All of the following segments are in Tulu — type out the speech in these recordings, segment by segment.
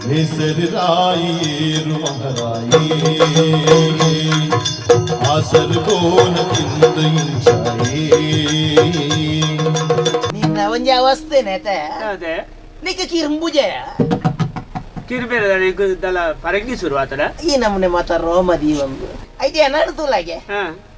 ನೇಸರಿ ರಾಯೇರು ಮಹಾರಾಯೇ ಆಸರ್ ಬೋನ ತಿಂದ ಇಂಚಾಯೇ. ನಿನ್ನ ಒಂಜಿ ಅವಸ್ಥೆನೆ. ಅದೇ. ನಿಕ್ಕ ಕಿರ್ಂಬುಜೆ. ಕಿರ್ಬೇರೆ ದಲ ಪರಂಗಿ ಶುರು ಆತಡ. ಈ ನಮೂನೆ ಮಾತ ರೋಮದಿ ಒಂದು ಐತೆ ನಡ್ದುಲಾಗೆ.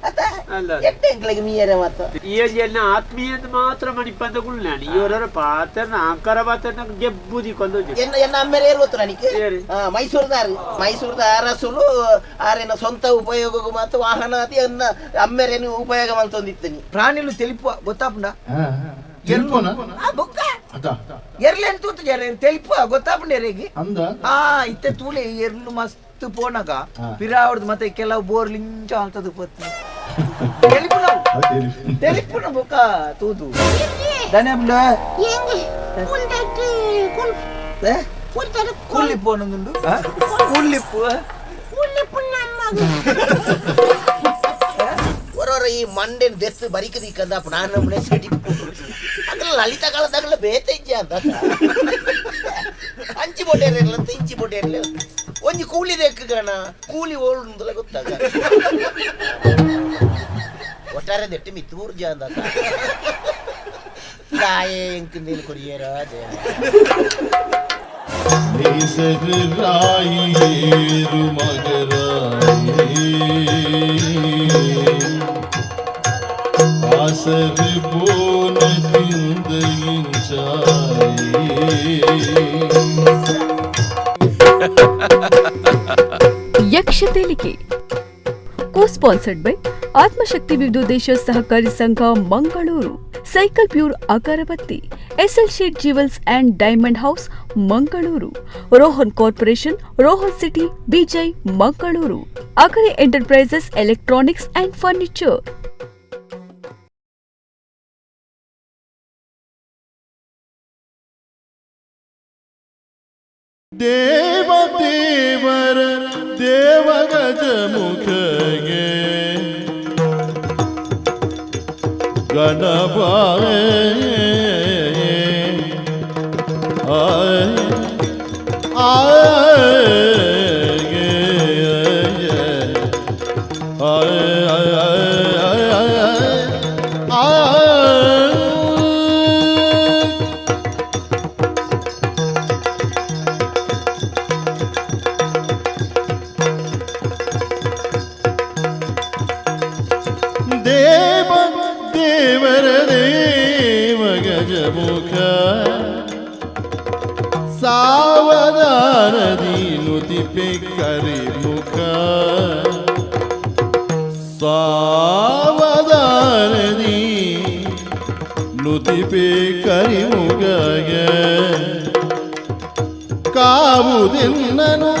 ಅತ್ತ. ಅಲ್ಲ. ಎಟ್ಟೆ ಎಂಕ್ಲೆಗ್ ಮೀಯರೆ ಮಾತ. ಈ ಎನ್ನ ಆತ್ಮೀಯದ ಮಾತ್ರ ಮಣಿಪಂದ ಕುಳ್ನಾಣಿ ಇವರವರ ಪಾತ್ರನ ಆಕಾರ ಪಾತ್ರನ ಗೆಬ್ಬುದಿ ಕೊಂದು. ಎನ್ನ ಎನ್ನ ಅಮ್ಮೇಲೆ ಏರ್ ಗೊತ್ತು ನನಗೆ? ಏರು? ಮೈಸೂರ್ದಾರು, ಮೈಸೂರ್ದ ಅರಸುಲು. ಆರೇನ ಸ್ವಂತ ಉಪಯೋಗಕ್ಕೂ ಮತ್ತು ವಾಹನ ಅತಿ ಎನ್ನ ಅಮ್ಮೇರೇನು ಉಪಯೋಗ ಮಂತೊಂದಿತ್ತನಿ. ಪ್ರಾಣಿಲು ತೆಲಿಪುವ ಗೊತ್ತಾಪುಂಡ? ತೆಲ್ಪೋನ? ಆ ಬೊಕ್ಕ. ಅದ. ಎರ್ಲೆನ್ ತೂತು ಜರ ತೆಲಿಪುವ ಗೊತ್ತಾಪುಂಡ ಎರೆಗೆ? ಅಂದ. ಆ ಇತ್ತೆ ತೂಲೆ, ಎರ್ಲು ಮಸ್ತ್ ಪೋನಗ ಪಿರಾವಡ್ದು ಮತ್ತೆ ಕೆಲವು ಬೋರ್ ಲಿಂಚ ಅಂತದು ಪೊತ್ತು ತೆಲಿಪುನ. ತೆಲಿಪುನ ಬೊಕ್ಕ ತೂದು ದನೆ. ಕೂಲಿಪ್ಪು ಒಂದೊಂದುಂಡು ಕೂಲಿಪ್ಪು. ಹೊರವರ ಈ ಮಂಡೆನ್ ದೆತ್ತು ಬರಿಕ ದಿಕ್ಕಂದ ನಾನು ನಮ್ಮನೆ ಸಿಡಿ ಅಗಲ ಲಲಿತ ಕಾಲದಾಗಲ ಬೇತೆ ಇಜ್ಜೆ ಅಂತ ಅಂಚಿ ಬೊಟ್ಟೇರಿಲ್ಲ ಅಂತ ಇಂಚಿ ಬೊಟ್ಟೇರ್ಲ ಒಂಜಿ ಕೂಲಿ ದೆಕ್ಕಗಣ ಕೂಲಿ ಓಳುಂದಲ ಗೊತ್ತಾಗ ಒಟ್ಟಾರೆ ದೆಟ್ಟಿ ಮಿತ್ತೂರು ಜ ಅಂದ ದಾಯೆ ಎಂಕಿಂದೇನು ಕೊರಿಯೇರ ದೇವ. ನೇಸರಿ ರಾಯೇರು ಮಗರಾಯೇ ಆಸರ್ ಬೋನ ತಿಂದ ಇಂಚಾಯೇ. ಯಕ್ಷ ತೇಲಿಕೆ ಕೋ ಸ್ಪಾನ್ಸರ್ಡ್ ಬೈ ಆತ್ಮಶಕ್ತಿ ವಿವಿಧೋದ್ದೇಶ ಸಹಕಾರಿ ಸಂಘ Mangaluru, cycle pure agarbatti, SL Shet jewels and diamond house Mangaluru, Rohan corporation, Rohan city, Bejai, Mangaluru, Agari enterprises electronics and furniture. ದೇವ ದೇವರ ದೇವಗಜ ಮುಖಗೆ ಗಣಪಾಯ ಆಯ ಆಯ ಆಯ ಆಯ ಆಯ. ದೇವ ದೇವರ ದೇವ ಗಜಮುಖ ಸಾವಧಾನದಿ ನುತಿಪೆ ಕರಿಮುಖ ಸಾವಧಾನದಿ ನುತಿಪೆ ಕರಿಮುಖ ಕಾವುದೆನ್ನನು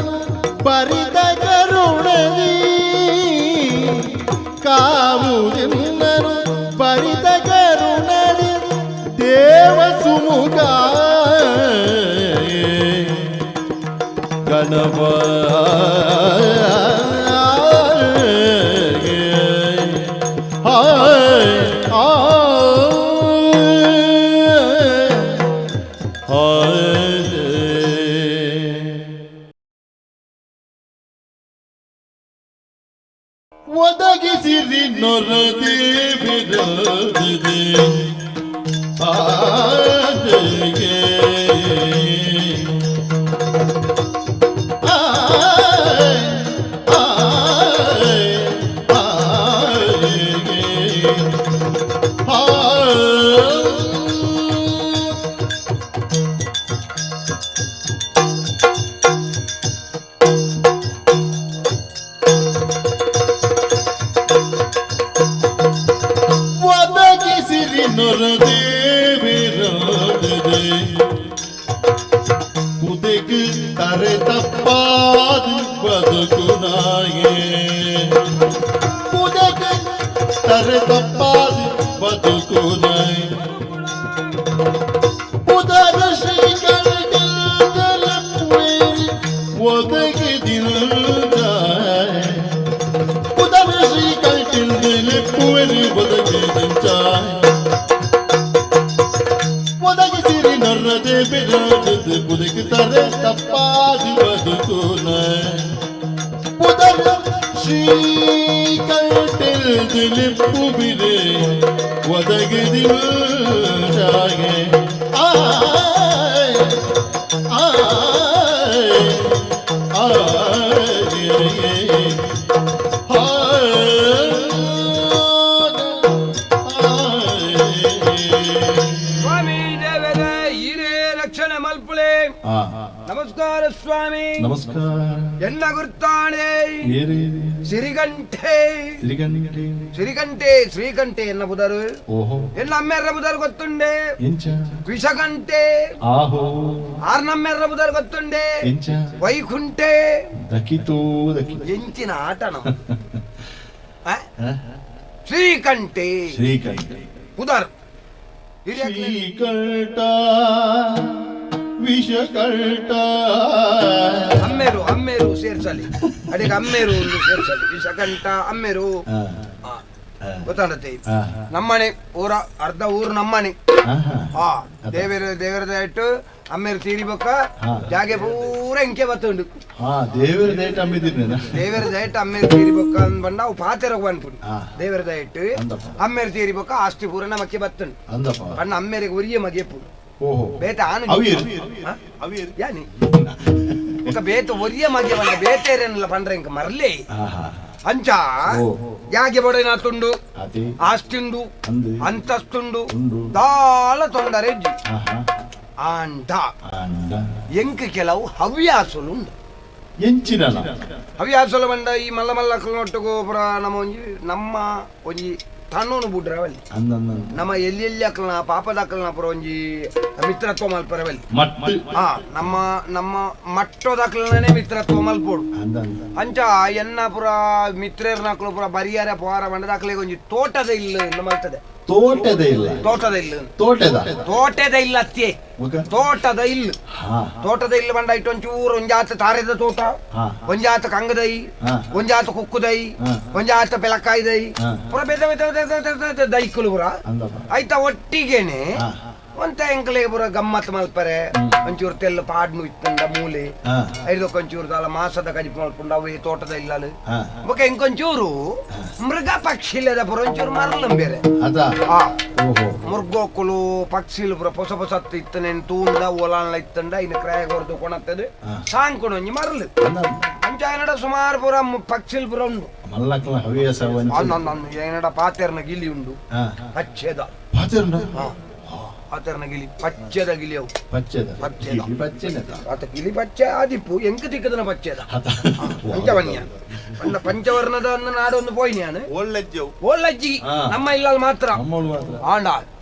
ಪರಿತ ಕರುಣದಿ ಕಾವುದೆನ್ನನು ಪರಿತ ಕರುಣದಿ ದೇವ ಸುಮುಖ ಗಣಪ ಒದಗಿಸಿರಿ ನೊರದೆ ಬಿರದಿದೆ ಆಗೆ ಆಯ್ ಆಯ್. ಒದಗಿಸಿರಿ ನೊರದೆ ವಿರೋಧದೆ ಕುದೆಗ್ ತರೆ ತಪ್ಪಾದು ಬದುಕು ನಾಯೇ ಕುದೆಗ್ ತರೆ ತಪ್ಪಾದು ಬದುಕು ನಾಯೇ ಉದರ ಶ್ರೀ ಒದಗಿದಿಲ್ದ ಉದರ ಶ್ರೀ ಕಂಟಿಲ್ದೆಲೆಪ್ಪುವೆರಿ ಒದಗಿದಿಂಚಾಯ್ ಒದಗಿಸಿರಿ ನರ್ರದೆ ಬೆರದಿದೆ. ಪುದಕ್ ತರೆ ತಪ್ಪಾದಿ ಬದುಕುನ ಪುದರ್ ಶ್ರೀಕಂಠಿಲ್ ದಿಲಿಪ್ಪು ಬಿರೆ ಒದಗಿದಿಲ್ ಜಾಗೆ ಆಯ್ ಆಯ್ ಆಯ್ ಸ್ವಾಮಿ ದೇವರೇ ಹಿರೇ ರಕ್ಷಣೆ ಮಲ್ಪುಳೆ. ನಮಸ್ಕಾರ ಸ್ವಾಮಿ. ನಮಸ್ಕಾರ. ಎನ್ನ ಗುರ್ತಾಣೆ? ಏರೇ? ಸಿರಿಗಂಠೆ. ಸಿರಿಗಂಟೆ. ಸಿರಿಗಂಟೆ, ಶ್ರೀಕಂಠೆ ಎನ್ನ ಬುದರು. ಓಹೋ. ಎನ್ನ ಅಮ್ಮೆರ್ರ ಬುದರು ಗೊತ್ತುಂಡೆ? ಎಂಚ? ವಿಷಕಂಠೆ. ಆಹೋ. ಆರ್ನಮ್ಮೆರ್ರ ಬುದರು ಗೊತ್ತುಂಡೆ? ಎಂಚ? ವೈಕುಂಠೆ. ದಕ್ಕಿತೋ ದಕ್ಕಿ. ಎಂಚಿನ ಆಟ ನಮ್ಮ? ಶ್ರೀಕಂಠೆ. ಶ್ರೀಕಂಠೆ. ಬುದರು. ಶ್ರೀಕಂಠ ವಿಷಕಂಠ. ಅಮ್ಮೇರು ಅಮ್ಮೇರು ಸೇರ್ಸಲಿ, ಅದಕ್ಕೆ ಅಮ್ಮೇರು ಒಂದು ಸೇರ್ಸಲಿ. ವಿಷಕಂಠ ಅಮ್ಮೇರು ಗೊತ್ತಾಡತ್ತೆ. ನಮ್ಮನೆ ಊರ ಅರ್ಧ ಊರು ನಮ್ಮನೆ. ಹಾ, ದೇವರ ದೇವರ ಇಟ್ಟು ಅಮ್ಮೇರು ತೀರಿಬೊಕ್ಕ ಜಾಗೆ ಪೂರ ಇಂಕೆ ಬತ್ತುಂಡು. ದೇವರ ದಯಟ್ ಅಮ್ಮಿದಿರ್ನೇನ? ದೇವರ ದಯಟ್ ಅಮ್ಮೇರು ತೀರಿಬೊಕ್ಕ ಅಂದ್ ನಾವು ಪಾತೆರ ಅನ್ಪುಂಡು. ದೇವರ ದಯಟ್ ಅಮ್ಮೇರು ತೀರಿಬೊಕ್ಕ ಆಸ್ತಿ ಪೂರ ನಮಕ್ಕೆ ಬತ್ತುಂಡು. ಬಣ್ಣ ಅಮ್ಮೇರಿಗೆ ಉರಿಯ ಮಗೆಪು ಬೇತ ಆನು ಯಾನಿ ಬೇತ ಒರಿಯ ಮಗೆ ಬಂದ ಬೇತೇರೇನಲ್ಲ ಪಂಡ್ರೆ ಇಂಕ ಮರ್ಲೆ ಅಂಚ ಯಾಗೆ ಬಡನ ತುಂಡು ಆಸ್ತಿಂಡು ಅಂತಸ್ತುಂಡು ದಾಲ ತೊಂದರೆ ಆಂಡ ಎಂಕ್ ಕೆಲವು ಹವ್ಯಾಸಲು ಉಂಡು. ಹವ್ಯಾಸಲು ಬಂದ ಈ ಮಲ್ಲ ಮಲ್ಲ ಒಟ್ಟುಗು ಪುರ ನಮ್ಮ ಒಂಜಿ ನಮ್ಮ ಒಂಜಿ ತನ್ನೋನು ಬುಡ್ರವಲ್ಲಿ ನಮ್ಮ ಎಲ್ಲಿ ಎಲ್ಲಿ ಅಕ್ಕಲ್ನ ಪಾಪದ ಅಕ್ಕಲ್ನ ಪುರ ಒಂಜಿ ಮಿತ್ರತ್ವ ಮಲ್ಪರವಲ್ಲಿ. ಹಾ, ನಮ್ಮ ನಮ್ಮ ಮಟ್ಟೋದಕ್ಲನೇ ಮಿತ್ರತ್ವ ಮಲ್ಪೋಡು. ಅಂಚ ಎನ್ನ ಪುರ ಮಿತ್ರರ್ನಕ್ಲು ಪುರ ಬರಿಯಾರ ಪೋರ ಬಂಡದಾಕ್ಲಿಗೆ ಒಂಜಿ ತೋಟದ ಇಲ್ಲ ಮಲ್ತದೆ. ತೋಟದ ಇಲ್ಲ, ತೋಟದ ಇಲ್ಲ, ತೋಟದ ತೋಟದ ಇಲ್ಲ ಅತ್ತೆ, ತೋಟದ ಇಲ್ಲ, ತೋಟದ ಇಲ್ಲ ಬಂಡ ಇಟ್ಟು ಒಂಚೂರು ಒಂಜಾತ ತಾರೆದ ತೋಟ, ಒಂಜಾತ ಕಂಗದೈ, ಒಂಜಾತ ಕುಕ್ಕುದೈ, ಒಂಜಾತ ಪೆಲಕಾಯ್ದೈ ಪುರ ಬೇತೆ ಬೇತೆ ದೈಕುಲು ಪುರ ಆಯ್ತಾ ಒಟ್ಟಿಗೆನೆ ಒಂತ ಎಂಕಲೆ ಪುರ ಗಮ್ಮತ್ ಮಲ್ಪರೆ. ಒಂಚೂರು ತೆಲ್ಲ ಪಾಡ್ನು ಇತ್ತಂಡ ಮೂಲೆ ಐದಕ್ಕೆ ಒಂಚೂರು ದಾಲ ಮಾಸದ ಕಜಿಪ್ ಮಲ್ಪುಂಡ ಅವು ತೋಟದ ಇಲ್ಲಲು ಬೊಕ ಇಂಕೊಂಚೂರು ಮೃಗ ಪಕ್ಷಿಲದ ಪುರ ಒಂಚೂರು ಮರಲಂ ಬೇರೆ. ಮುರ್ಗೋಕುಲು ಪಕ್ಷಿಲು ಪುರ ಹೊಸ ಹೊಸತ್ತು ಇತ್ತನೇನು ತೂಂಡ ಓಲಾನ್ಲ ಇತ್ತಂಡ ಇನ್ನು ಕ್ರಾಯ ಕೊರದು ಕೊಣತ್ತದು ಸಾಂಕುಣ ಒಂಜಿ ಮರಲು ಅಂಚ ಏನಡ ಸುಮಾರು ಪುರ ಪಕ್ಷಿಲ್ ಪುರ ಉಂಡು. ಏನಡ ಪಾತೆರ್ನ ಗಿಲಿ ಉಂಡು, ಪಚ್ಚೆದ ಪಾತೆರ್ನ ಗಿಲಿ, ಪಚ್ಚೆದ ಗಿಲಿ ಅವು ಪಚ್ಚೆದ ಪಚ್ಚೆದ ಆತ ಗಿಲಿ ಪಚ್ಚೆ ಆದಿಪ್ಪು ಎಂಕ ತಿಕ್ಕದನ ಪಚ್ಚೆದ ಪಂಚವನ್ಯ ಪಂಡ ಪಂಚವರ್ಣದ ನಾಡೊಂದು ಪೋಯಿನ್ಯಾನು ಒಳ್ಳಜ್ಜಿ ನಮ್ಮ ಇಲ್ಲ ಮಾತ್ರ ಆಂಡ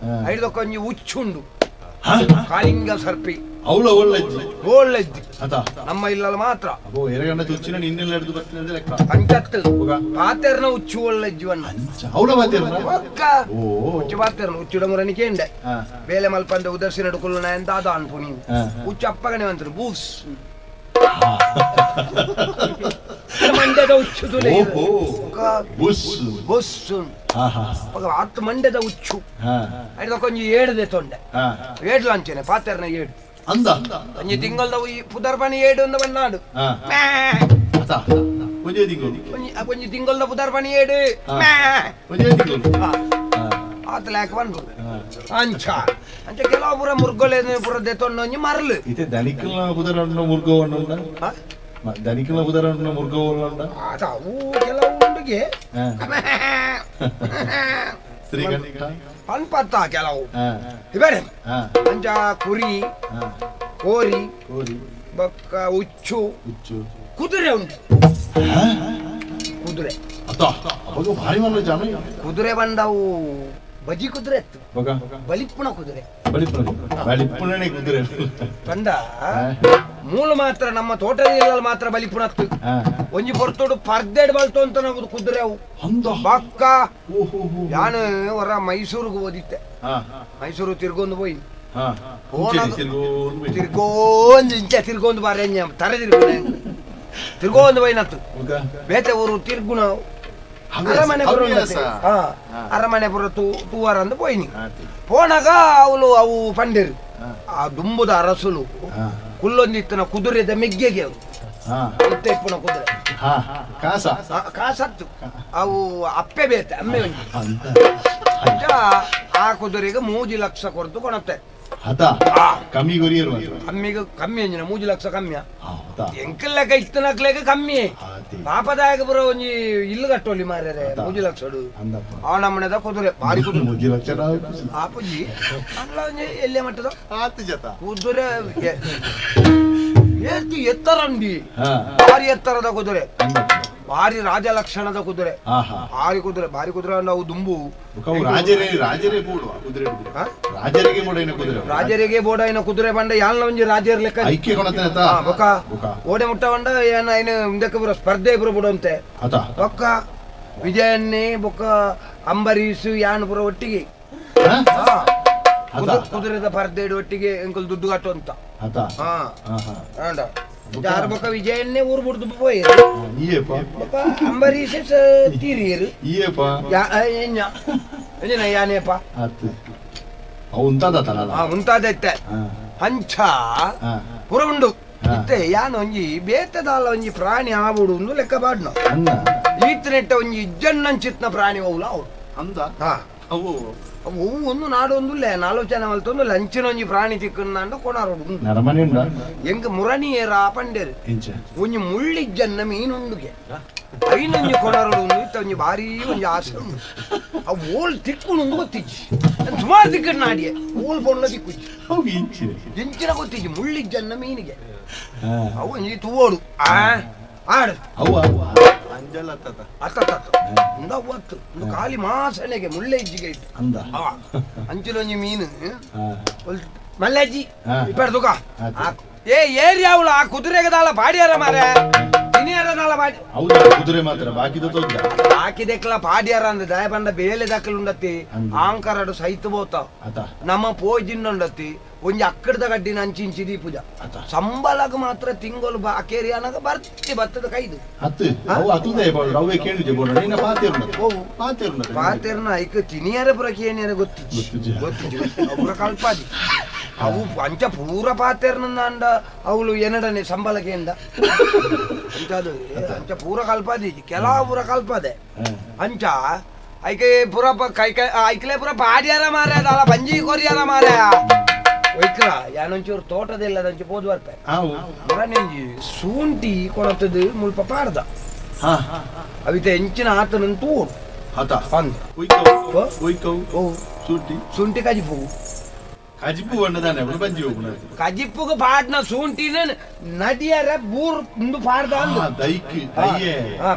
ಐದಕ್ಕೊಂಜಿ ಉಚ್ಚುಂಡು ಕಾಳಿಂಗ ಸರ್ಪಿ ಅವಳ ಒಳ್ಳಜ್ಜಿ ಒಳ್ಳಜ್ಜಿ ನಮ್ಮ ಇಲ್ಲ ಮಾತ್ರ. ಪಂಚತ್ತು ಪಾತೆರ್ನ ಉಚ್ಚು ಒಳ್ಳಜ್ಜಿವನ್ನ ಉಚ್ಚು ಪಾತೆರ್ನ ಉಚ್ಚುಡ ಮುರನಿ ಕೇಂಡೆ ಬೇಲೆ ಮಲ್ಪಂದ ಉದರ್ಸಿನ ಡುಕುಲು ಎಂತ ಅದ ಅನ್ಪು ನೀವು ಉಚ್ಚು ಅಪ್ಪಗನೆ ಅಂತಾರೆ ಬೂಸ್ ಮಂಡ್ಯದ ಉಚ್ಚು ಬುಸ್ ಆತ್ ಮಂಡ್ಯದ ಉಚ್ಚು ಐದಕ್ಕೊಂಜಿ ಏಡ್ದೆ ತೊಂಡೆ ಏಡ್ಲು ಅಂಚೆನೆ ಪಾತೆರ್ನ ಏಡು ಅಂದ ಒಂಜಿ ತಿಂಗಳದ ಪುದರ್ಪಣಿ ಏಡು ಅಂದ ಬಣ್ಣಾಡು ಒಂಜಿ ತಿಂಗಳದ ಪುದರ್ಪಣಿ ಏಡು ಆತ ಲ್ಯಾಕ್ ಬಂದು ಅಂಚ ಅಂಚ ಕೆಲವು ಪುರ ಮುರ್ಗೊಲೆ ಪುರ ದೆತೊಂಡು ಒಂಜಿ ಮರಲು. ಇತ್ತೆ ದನಿಕಲ್ನ ಪುದರನ್ನು ಮುರ್ಗೋವಣ್ಣುಂಡ, ದನಿಕಲ್ನ ಪುದರನ್ನು ಮುರ್ಗೋವಣ್ಣುಂಡ ಆತ ಅವು ಕೆಲವು ಉಂಡುಗೆ ಶ್ರೀಕಂಠ ಪನ್ಪತ್ತ ಕೆಲವು ಇಬೇರೆ ಅಂಚ ಕುರಿ ಕೋರಿ ಬೊಕ್ಕ ಉಚ್ಚು ಉಚ್ಚು ಕುದುರೆ ಉಂಟು. ಕುದುರೆ ಕುದುರೆ ಬಂದವು ಬಜಿ ಕುದುರೆ ಇತ್ತು, ಬಲಿಪುಣ ಕುದುರೆ, ಬಲಿಪುಣನೆ ಕುದುರೆ ಬಂದ ಮೂಲ ಮಾತ್ರ ನಮ್ಮ ತೋಟದಲ್ಲಿ ಮಾತ್ರ ಬಲಿಪುಣತ್ತು. ಒಂಜಿ ಪೊರ್ತೋಡು ಪರ್ದೆಡ್ ಬಲ್ತು ಅಂತ ನಾವು ಕುದುರೆ ಅವು ಬಕ್ಕ. ಯಾನು ಹೊರ ಮೈಸೂರಿಗೆ ಓದಿತ್ತೆ, ಮೈಸೂರು ತಿರ್ಗೊಂದು ಪೋಯಿ ತಿರ್ಗೊಂದು ಇಂಚ ತಿರ್ಗೊಂದು ಬಾರೆ ತರೆ ತಿರ್ಗುಣ ತಿರ್ಗೊಂದು ಪೋಯಿನತ್ತು ಬೇತೆ ಊರು ತಿರ್ಗುಣ ಅರಮನೆ ಪುರ ಅರಮನೆ ಪುರ ತೂವಾರ ಅಂದ್ ಪೋಯಿನಿ. ಪೋನಾಗ ಅವಳು ಅವು ಪಂಡೇರು ಆ ದುಂಬುದ ಅರಸುಲು ಕುಲ್ಲೊಂದಿತ್ತನ ಕುದುರೆದ ಮೆಗ್ಗೆಗೆ ಇಪ್ಪುನ ಕುದುರೆ ಕಾಸತ್ತು ಅವು ಅಪ್ಪೆ ಬೇತೆ ಅಮ್ಮೆ ಒಂಜಿ ಆ ಕುದುರೆಗೆ 3 ಲಕ್ಷ ಕೊರತು ಕೊಣತ್ತೆ ಕಮ್ಮಿ ಕಮ್ಮಿಗೆ ಕಮ್ಮಿ ಅಂಜಿನ 3 ಲಕ್ಷ ಕಮ್ಮಿಯ ಎಂಕಲ್ ಲೆಕ್ಕ ಇತ್ತನಕ್ಲೆಗ ಕಮ್ಮಿ ಪಾಪದಾಯಕ ಬರೋ ಒಂಜಿ ಇಲ್ಲು ಕಟ್ಟೋಲಿ ಮಾರ್ಯಾರೆ 3 ಲಕ್ಷ ಆ ನಮ್ಮನೆದ ಕುದುರೆ ಭಾರಿ ಕುದುರೆ 3 ಲಕ್ಷ ಆಪುಜಿ ಅಲ್ಲ ಒಂಜಿ ಎಲ್ಲೇ ಮಟ್ಟದ ಕುದುರೆ ಏತು ಎತ್ತರಂಡಿ ಭಾರಿ ಎತ್ತರದ ಕುದುರೆ ಭಾರಿ ರಾಜ ಲಕ್ಷಣದ ಕುದುರೆ ಭಾರಿ ಕುದುರೆ ಭಾರಿ ಕುದುರೆ ನಾವು ದುಂಬು ರಾಜರಿಗೆ ಬೋಡಾಯಿನ ಕುದುರೆ ಬಂಡ ಯಾಲ್ನ ಒಂಜಿ ರಾಜರ ಲೆಕ್ಕ ಬೊಕ್ಕ ಓಡೆ ಮುಟ್ಟ ಬಂಡ ಏನ ಇಂದಕ್ಕೆ ಬರೋ ಸ್ಪರ್ಧೆ ಇಬ್ರು ಬಿಡುವಂತೆ ಬೊಕ್ಕ ವಿಜಯನ್ನೇ ಬೊಕ್ಕ ಅಂಬರೀಷ್ ಯಾನ್ ಪುರ ಒಟ್ಟಿಗೆ ಕುದುರೆದ ಪರ್ದೆ ಒಟ್ಟಿಗೆ ಎಂಕಲ್ ದುಡ್ಡು ಕಟ್ಟುವಂತ ಯಾರು ಬೊಕ್ಕ ವಿಜಯನ್ನೇ ಊರು ಬಿಡ್ದು ಪೋಯರು ಅಂಬರೀಷ್ ತೀರಿಯರು ಯಾನೇಪ ಉಂತಾದೈತೆ ಅಂಚ ಪುರ ಉಂಡು ಇತ್ತೆ ಯಾನ್ ಒಂಜಿ ಬೇತದಾಲ ಒಂಜಿ ಪ್ರಾಣಿ ಆವುಡು ಒಂದು ಲೆಕ್ಕ ಬಾಡ್ನ ಈತನೆಟ್ಟ ಒಂಜಿ ಇಜ್ಜನ್ನಂಚಿತ್ನ ಪ್ರಾಣಿ ಅವುಲ ಅವ್ರು ಅಂದ ಅವು ಒಂದು ನಾಡೊಂದು ನಾಲೋಚನೆ ಮಲ್ತೊಂದು ಲಂಚಿನ ಒಂಜಿ ಪ್ರಾಣಿ ತಿಕ್ಕಂಡು ಕೊಣಾರೋಡು ಎಂಕ್ ಮುರಣಿಯೇರ ಪಂಡೇರು ಒಂಜಿ ಮುಳ್ಳಿಜ್ಜನ್ನ ಮೀನುಂಡುಗೆ ಐನೊಂಜಿ ಕೊಣಾರೋಡು ಒಂದು ಇತ್ತ ಒಂಜಿ ಭಾರಿ ಒಂಜಿ ಆಸೆ ಉಂಡು ಅವು ಓಲ್ ತಿಕ್ಕುನು ಗೊತ್ತಿಜ್ಜಿ ಸುಮಾರು ತಿಕ್ಕಡ್ ನಾಡಿಯೆ ಓಲ್ ಪೊಣ್ಣ ತಿಕ್ಕುಜ್ಜಿ ಇಂಚಿನ ಗೊತ್ತಿಜ್ಜಿ ಮುಳ್ಳಿಜ್ಜನ್ನ ಮೀನಿಗೆ ಅವು ಒಂಜಿ ತೂವೋಡು ಆಡು ಅತ್ತ ಖಾಲಿ ಮಾಸನೆಗೆ ಮುಳ್ಳೆ ಇಜ್ಜಿಗೆ ಇತ್ತು ಅಂಚಿಲೊಂಜಿ ಮೀನು ಮಲ್ಲಜ್ಜಿ ಇಪ್ಪಡ್ದುಕ ಏ ಏರಿಯಾವಳು ಆ ಕುದುರೆಗದಾಳ ಪಾಡ್ಯಾರ ಮಾರೆ ತಿನಿಯಾರದಾಳ ಪಾಡಿ ಕುದುರೆ ಮಾತ್ರ ಬಾಕಿದೆಕ್ಲ ಪಾಡ್ಯಾರ ಅಂದ ದಯಪಂಡ ಬೇಲೆ ದಕ್ಕಲು ಉಂಡತ್ತಿ ಆಂಕರಡು ಸೈತು ಬೋತ ನಮ್ಮ ಪೋಜಿನ್ನುಂಡತ್ತಿ ಒಂಜಿ ಅಕ್ಕಡದ ಗಡ್ಡಿನ ಅಂಚಿಂಚಿ ದೀಪುಜ ಸಂಬಳಗ ಮಾತ್ರ ತಿಂಗಳು ಅಕೇರಿ ಅನಗ ಬರ್ತಿ ಬತ್ತದ ಕೈದು ಪಾತೆರ್ನ ಐಕ ತಿನಿಯರ ಪುರ ಕೇನಿಯರ ಗೊತ್ತಿಜ್ಜಿ ಗೊತ್ತಿಜ್ಜಿ ಪೂರ ಕಲ್ಪಾದಿ ಅವು ಅಂಚ ಪೂರ ಪಾತೆರ್ನಂದ ಅವಳು ಎನ್ನಡನೆ ಸಂಬಳಕ್ಕೆ ಅಂಚದು ಅಂಚ ಪೂರ ಕಲ್ಪಾದಿ ಕೆಲವು ಪೂರ ಕಲ್ಪದೆ ಅಂಚ ಐಕೆ ಪೂರ ಕೈ ಕೈ ಐಕ್ಲೆ ಪೂರ ಪಾಡ್ಯಾರ ಮಾರ್ಯ ಅಲ್ಲ ಬಂಜಿ ಕೊರಿಯಾರ ಮಾರ್ಯ ಒಯ್ಕ್ರ ಯಾನೊಂಚೂರು ತೋಟದಿಲ್ಲದಂಚು ಪೋದು ಬರ್ಪೆ ಮುರನೆಂಜಿ ಸೂಂಟಿ ಕೊಣತದು ಮುಲ್ಪ ಪಾಡ್ದ ಅವಿತ ಎಂಚಿನ ಆತನಂತೂ ತೂಡು ಅಂದ ಶುಂಠಿ ಕಜಿಪು ಕಜಿಪು ಬಣ್ಣದಾನೆ ಬಂಜಿ ಕಜಿಪ್ಪುಗೆ ಪಾಡ್ನ ಸೂಂಟಿನ ನಡಿಯರ ಬೂರ್ ಇಂದು ಪಾಡ್ದ ದೈಕ್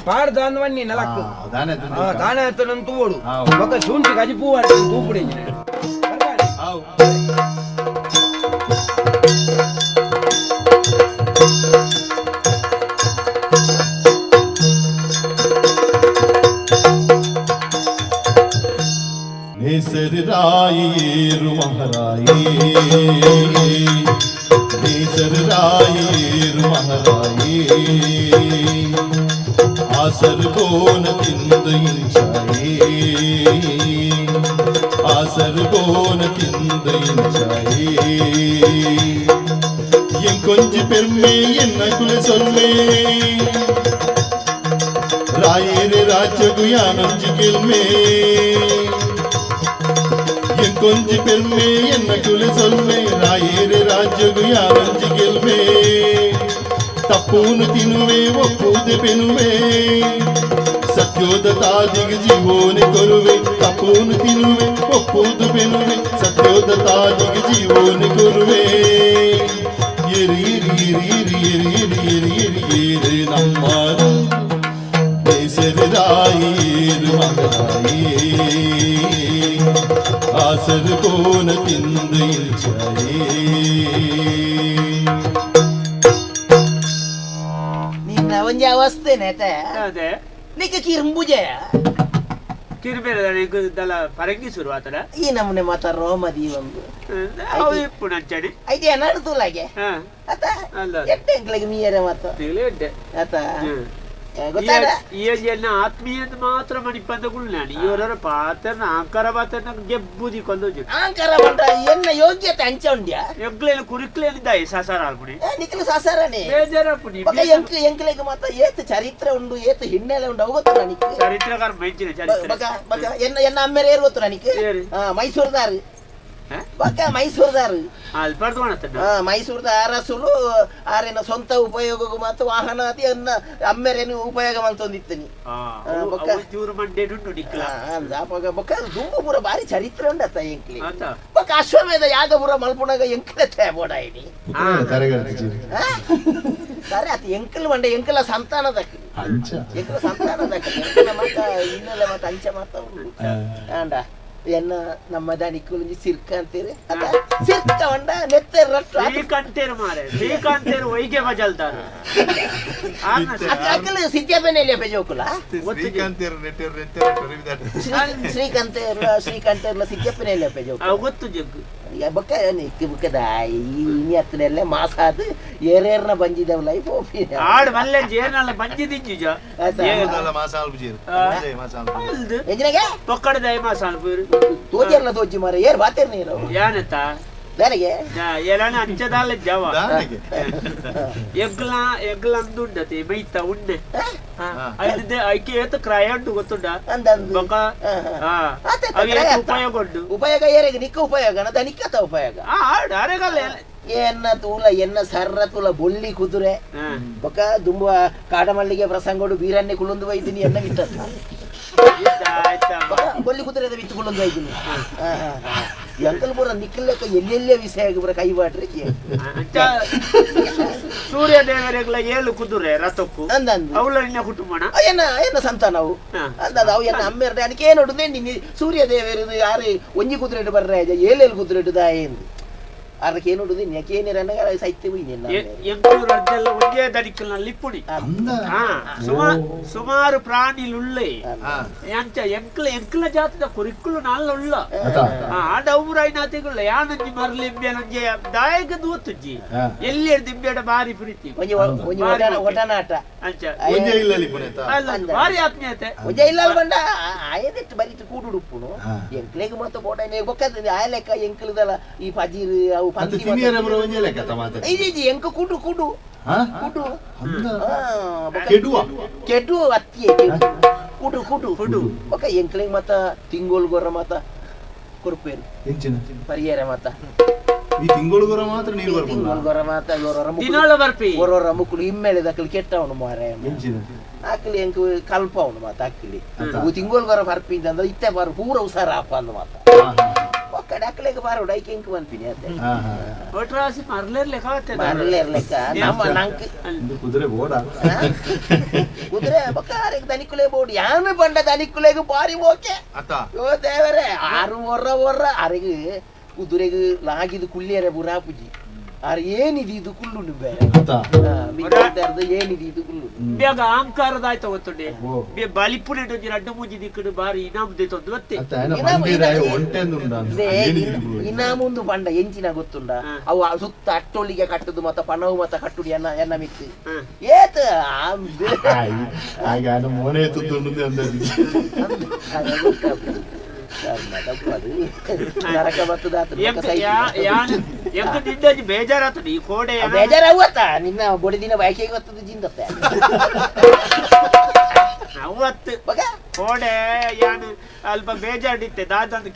ಪಾಡ್ದ ಅಂದ್ ಬನ್ನಿ ನಲಕ್ಕು ದಾನೆ ಆತನಂತೂ ತೂಡು ಬೊಕ್ಕ ಶುಂಠಿ ಕಜಿಪು ತೂಪುಡಿ ನೇಸರಾಯಿರು ಮಹಾರಾಯಿ ನೇಸರಾಯಿರು ಮಹಾರಾಯಿ ಆಸರ್ ಬೋನ ತಿಂದು ಇಂಚಾಯಿ ಆಸರ್ ಬೋನ ತಿಂದು ಇಂಚಾಯಿ ಎಂಕೊಂಜಿ ಪೆರ್ಮೆ ಎನ್ನ ಕುಲ ಸೊಲ್ಮೆ ರಾಯೇರೆ ರಾಜ್ಯಗು ಯಾನೊಂಜಿ ಗೆಲ್ಮೆ కొంచి పెర్మే ఎన్న కుల సొల్మే రాయేరే రాజ్యగు యానంజి గెల్మే తప్పును తినువే ఒప్పుದೆ పెనువే సత్యోద ತಾದಿಗೆ ಜೀವೋನೆ ಕೊರುವೆ ತಪ್ಪೂನು ತಿನುವೆ ಒಪ್ಪುದು ಬೆನುವೆ ಸತ್ಯೋದ ತಾದಿಗೆ ಜೀವೋನೆ ಕೊರುವೆ ಎರಿ ಎರಿ ಎರಿ ಎರಿ ಎರಿ ಎರಿ ಎರಿ ಎರಿ ಎರಿ ನಮ್ಮಾರು ದೇಸರಾಯಿರು ಮಗರಾಯಿ ಆಸರ್ ಕೋನ ತಿಂದು ಇಂಚಾಯೇ ನಿನ್ನ ಒಂಜಿ ಅವಸ್ಥೆನೆ ಅದೇ ನಿಕ್ಕ ಕಿರ್ಂಬುಜೆ ಕಿರ್ಬೇರೆ ಪರಂಗಿ ಶುರು ಆತಡ ಈ ನಮ್ಮನೆ ಮಾತ ರೋಮದಿ ಒಂದು ಅವು ಇಪ್ಪು ನಂಚಣಿ ಐತೆ ನಡ್ತುಲಾಗೆ ಅತ ಎಟ್ಟೆ ಎಂಕ್ಲೆಗ್ ಮೀಯರೆ ಮಾತ ಎಡ್ಡೆ ಅತ ಗೊತ್ತಾಡ ಈ ಆತ್ಮೀಯ ಮಾತ್ರ ಮಣಿಪಂದ ಗುಳ್ನಾನಿ ಇವರವರ ಪಾತ್ರನ ಆಂಕರ ಪಾತ್ರನ ಗೆಬ್ಬುದಿ ಕೊಂದೋಜು ಆಂಕರ ಬಂಡ ಎನ್ನ ಯೋಗ್ಯತೆ ಅಂಚ ಉಂಡ್ಯಾ ಎಂಕ್ಲೇನು ಕುರಿಕ್ಲೇನಿದ್ದಾಯಿ ಸಸಾರ ಆಲ್ಪುಣಿ ನಿಖಿಲ ಸಸಾರನೇ ಬೇಜಾರಪ್ಪುನಿ ಬೊಕ ಎಂಕ್ ಎಂಕ್ಲೆಗ್ ಮಾತ ಏತ್ ಚರಿತ್ರೆ ಉಂಡು ಏತ್ ಹಿನ್ನೆಲೆ ಉಂಡು ಅವು ಗೊತ್ತುಂಡ ನಿಕ್ ಚರಿತ್ರೆಗಾರ ಮೆಂಚಿನ ಚರಿತ್ರೆ ಬೊಕ ಬೊಕ ಎನ್ನ ಎನ್ನ ಅಮ್ಮೆರೆ ಏರ್ ಗೊತ್ತುಂಡ ನಿಕ್ ಮೈಸೂರ್ದಾರು ಬೊಕ ಮೈಸೂರ್ದಾರು ಮೈಸೂರ್ದ ಅರಸುಲು ಆರೆನ ಸ್ವಂತ ಉಪಯೋಗಕ್ಕೂ ಮಾತ್ರ ವಾಹನಾತಿ ಅನ್ನ ಅಮ್ಮೆರೇನು ಉಪಯೋಗ ಮಲ್ತೊಂದಿತ್ತನಿ ಬೊಕ ದುಂಬು ಪೂರ ಬಾರಿ ಚರಿತ್ರೆ ಉಂಡತ್ತ ಎಂಕ್ಲಿ ಬೊಕ ಅಶ್ವಮೇಧ ಯಾಗ ಪೂರ ಮಲ್ಪುಣಗ ಎಂಕ್ಲೆ ಬೋಡಾಯಿನಿ ಸರಿ ಆತ ಎಂಕಲ್ ಬಂಡ ಎಂಕಲ ಸಂತಾನದಕ್ಕೆ ಎಂಕಲ ಸಂತಾನದಕ್ಕೆ ಎಂಕಲ ಮಾತ ಇನ್ನೆಲ್ಲ ಮಾತ ಅಂಚ ಮಾತ ಉಂಡು ಆಂಡ ಎನ್ನ ನಮ್ಮ ದನಿಕುಲು ಸಿರ್ಕ ಅಂತೀರಿ ಅದ ಸಿರ್ಕ వంಡ ನೆತ್ತೆರ್ ರಟ್ಟು ಶ್ರೀಕಂಠೇರು ಮಾರೆ ಶ್ರೀಕಾಂತೇರು ವೈಗೆ ಬಜಲ್ದಾರ ಅಕ್ಕಲು ಸಿದ್ಯಪೆನೆಲೆ ಪೆಜೋಕುಲ ಶ್ರೀಕಾಂತೇರು ನೆಟ್ಟೇರು ನೆಟ್ಟೇರು ಶ್ರೀಕಾಂತೇರು ಶ್ರೀಕಾಂತೇರ್ಲ ಸಿದ್ಯಪೆನೆಲೆ ಪೆಜೋಕುಲ ಗೊತ್ತು ಜಗ್ಗು ಬೊಕ್ಕ ನಿಕ್ಕು ಬುಕ್ಕದ ಇನಿ ಅತ್ತನೆಲ್ಲ ಮಾಸಾದ್ ಏರೇರ್ನ ಬಂಜಿದವ್ ಲೈಫ್ ಆಡ್ ಮಲ್ಲೆ ಜೇರ್ನಲ್ಲ ಬಂಜಿ ದಿಂಜುಜ ಎಂಜಿನಗೆ ಪೊಕ್ಕಡದ ಮಾಸಾಲ್ ತೋಜರ್ಲ ತೋಜಿ ಮಾರ ಏರ್ ಬಾತೇರ್ ನೀರು ಯಾನತ್ತ ದಾನಿಗೆ ಎಲನ ಅಂಚದಾಲ ಜವ ಎಗ್ಲ ಎಗ್ಲ ಅಂದುಂಡತೆ ಮೈತ ಉಂಡೆ ಐದು ಐಕೆ ಏತ ಕ್ರಾಯ ಉಂಟು ಗೊತ್ತುಂಡ ಬೊಕ ಉಪಯೋಗ ಉಂಟು ಉಪಯೋಗ ಏರೆಗೆ ನಿಕ್ಕ ಉಪಯೋಗ ದನಿಕ್ಕತ ಉಪಯೋಗ ಅರೆಗಲ್ಲ ಎನ್ನ ತೂಲ ಎನ್ನ ಸರ್ರ ತೂಲ ಬೊಳ್ಳಿ ಕುದುರೆ ಬೊಕ ದುಂಬ ಕಾಡಮಲ್ಲಿಗೆ ಪ್ರಸಂಗೋಡು ಬೀರನ್ನೇ ಕುಲೊಂದು ವೈದಿನಿ ಎನ್ನ ಬಿತ್ತ ಬೊಳ್ಳಿ ಕುದುರೆ ಬಿತ್ತು ಕುಲೊಂದು ವೈದಿನಿ ಎಂಕಲ್ ಪೂರ ನಿಕ್ಕಲೆಕ್ಕ ಎಲ್ಲೆಲ್ಲೇ ವಿಷಯ ಪೂರ ಕೈ ಬಾಟ್ರಿ ಸೂರ್ಯ ದೇವರೆಗಳ ಏಳು ಕುದುರೆ ರಥಕ್ಕು ಅವಳ ಕುಟುಂಬನ ಎನ್ನ ಎನ್ನ ಸಂತಾನವು ಅಂದದ ಅವು ಎನ್ನ ಅಮ್ಮೆರ್ಡೆ ಅದಕ್ಕೆ ಏನು ನಿನ್ನೆ ಸೂರ್ಯ ದೇವರು ಯಾರು ಒಂಜಿ ಕುದುರೆ ಬರ್ರೆ ಏಳೇಳು ಕುದುರೆ ದಾಯೆಂದು ಅದಕ್ಕೆ ಏನು ಯಾಕೇನಿರ ಸೈತ್ಯ ಒಂದೇ ದಡಿಕಲ್ನಲ್ಲಿ ಇಪ್ಪುಣಿ ಸುಮಾರು ಪ್ರಾಣಿಲುಳ್ಳೆ ಎಂಚ ಎಂಕ್ಲ ಎಂಕ್ಲ ಜಾತಿದ ಕುರಿಕ್ಕುಲು ನಾಲ್ಲ ಉಳ್ಳ ಆಡ ಊರಾಯಿನಾತಿಗುಳ್ಳ ಯಾನಂಜಿ ಮರ್ಲಿ ಇಂಬೆನಂಜೆ ದಾಯಕ ದೂತುಜ್ಜಿ ಎಲ್ಲಿ ಇಂಬೇಡ ಬಾರಿ ಪ್ರೀತಿ ಒಡನಾಟ ಅಂಚ ಭಾರಿ ಆತ್ಮೀಯತೆ ಒಂಜೆ ಇಲ್ಲ ಬಂಡ ಆಯದೆಟ್ಟು ಬರೀತು ಕೂಡುಡುಪ್ಪುನು ಎಂಕ್ಲೆಗ್ ಮಾತ ಬೋಡನೆ ಬೊಕ್ಕ ಆಯ ಲೆಕ್ಕ ಎಂಕ್ಲದಲ್ಲ ಈ ಪಜೀರ್ ಅವು ಎಂಕ ಕೂಡು ಕೂಡು ಕೂಡು ಕೆಡು ಅತ್ತಿಯೆ ಕೂಡು ಕೂಡು ಕೂಡು ಬೊಕ್ಕ ಎಂಕ್ಲೆಗ್ ಮಾತ ತಿಂಗೋಲ್ ಗೊರ ಮಾತ ಕೊರ್ಪೇರು ಪರಿಯರ ಮಾತ ಈ ತಿಂಗೋಲ್ ಗೊರ ಮಾತ್ರ ನೀರು ಬರ್ಪುಂಡು ತಿಂಗೋಲ್ ಗೊರ ಮಾತ ಗೊರರ ದಿನಾಲ ಬರ್ಪಿ ಒರೊರ ಮುಕ್ಕುಲು ಇಮ್ಮೇಲೆ ದಕ್ಕಲು ಕೆಟ್ಟವನು ಮಾರಾಯ ಅಕ್ಕಲಿ ಎಂಕ್ ಕಲ್ಪವನು ಮಾತ ಅಕ್ಕಲಿ ತಿಂಗೋಲ್ ಗೊರ ಬರ್ಪಿಂದ ಅಂದ್ರೆ ಇತ್ತೆ ಬಾರು ಪೂರ ಉಸಾರ ಅಪ್ಪ ಅಂದ ಮಾತ ಒಕ್ಕಡೆ ಅಕ್ಕಲೆಗ್ ಬಾರೋಡು ಐಕೆ ಎಂಕ್ ಪನ್ಪಿನಿ ಅತ್ತೆ ಒಟ್ರಾಸಿ ಮರ್ಲೇರ್ ಲೆಕ್ಕ ಮರ್ಲೇರ್ ಲೆಕ್ಕ ನಮ್ಮ ನಂಕ್ ಕುದುರೆ ಬೋಡ ಕುದುರೆ ಬೊಕ್ಕ ಆರೆಗ್ ದನಿಕುಲೆ ಬೋಡು ಯಾನು ಬಂಡ ದನಿಕುಲೆಗ್ ಬಾರಿ ಓಕೆ ಓ ದೇವರೇ ಆರು ಒರ್ರ ಒರ್ರ ಅರೆಗ್ ಕುದುರೆಗ್ ಲಾಗಿದು ಕುಳ್ಳಿಯರೆ ಬುರಾಪುಜಿ ಆರ್ ಏನಿದು ಇದು ಕುಳ್ಳುಂಡು ಬೇರೆ ಏನಿದು ಇದು ಕುಳ್ಳು ಬೇಗ ಅಹಂಕಾರದ ಆಯ್ತು ಗೊತ್ತುಂಡೆ ಬಲಿಪುಣೆ ರಡ್ಡು ಮೂಜಿ ದಿಕ್ಕಡು ಬಾರಿ ಇನಾಮ್ ದೇತೊಂದು ಗೊತ್ತೆ ಇನಾಮುಂದು ಬಂಡ ಎಂಚಿನ ಗೊತ್ತುಂಡ ಅವು ಸುತ್ತ ಅಟ್ಟೊಳಿಗೆ ಕಟ್ಟುದು ಮತ್ತ ಪಣವು ಮತ್ತ ಕಟ್ಟುಡಿ ಎನ್ನ ಎನ್ನ ಮಿತ್ತು ಏತ ಮೋನೆ ಬೇಜಾರಾತದೆ ಈ ಕೋಡೆ ಬೇಜಾರಾವತ್ತ ನಿನ್ನ ಬೊಡಿ ದಿನ ಬಯಕೆಗೆ ಬರ್ತದೆ ಜಿಂದತ್ತೆ ಅವತ್ತು ಕೋಡೆ ಯಾನು ಅಲ್ಪ ಬೇಜಾಡಿತ್ತೆ ದಾದಂದು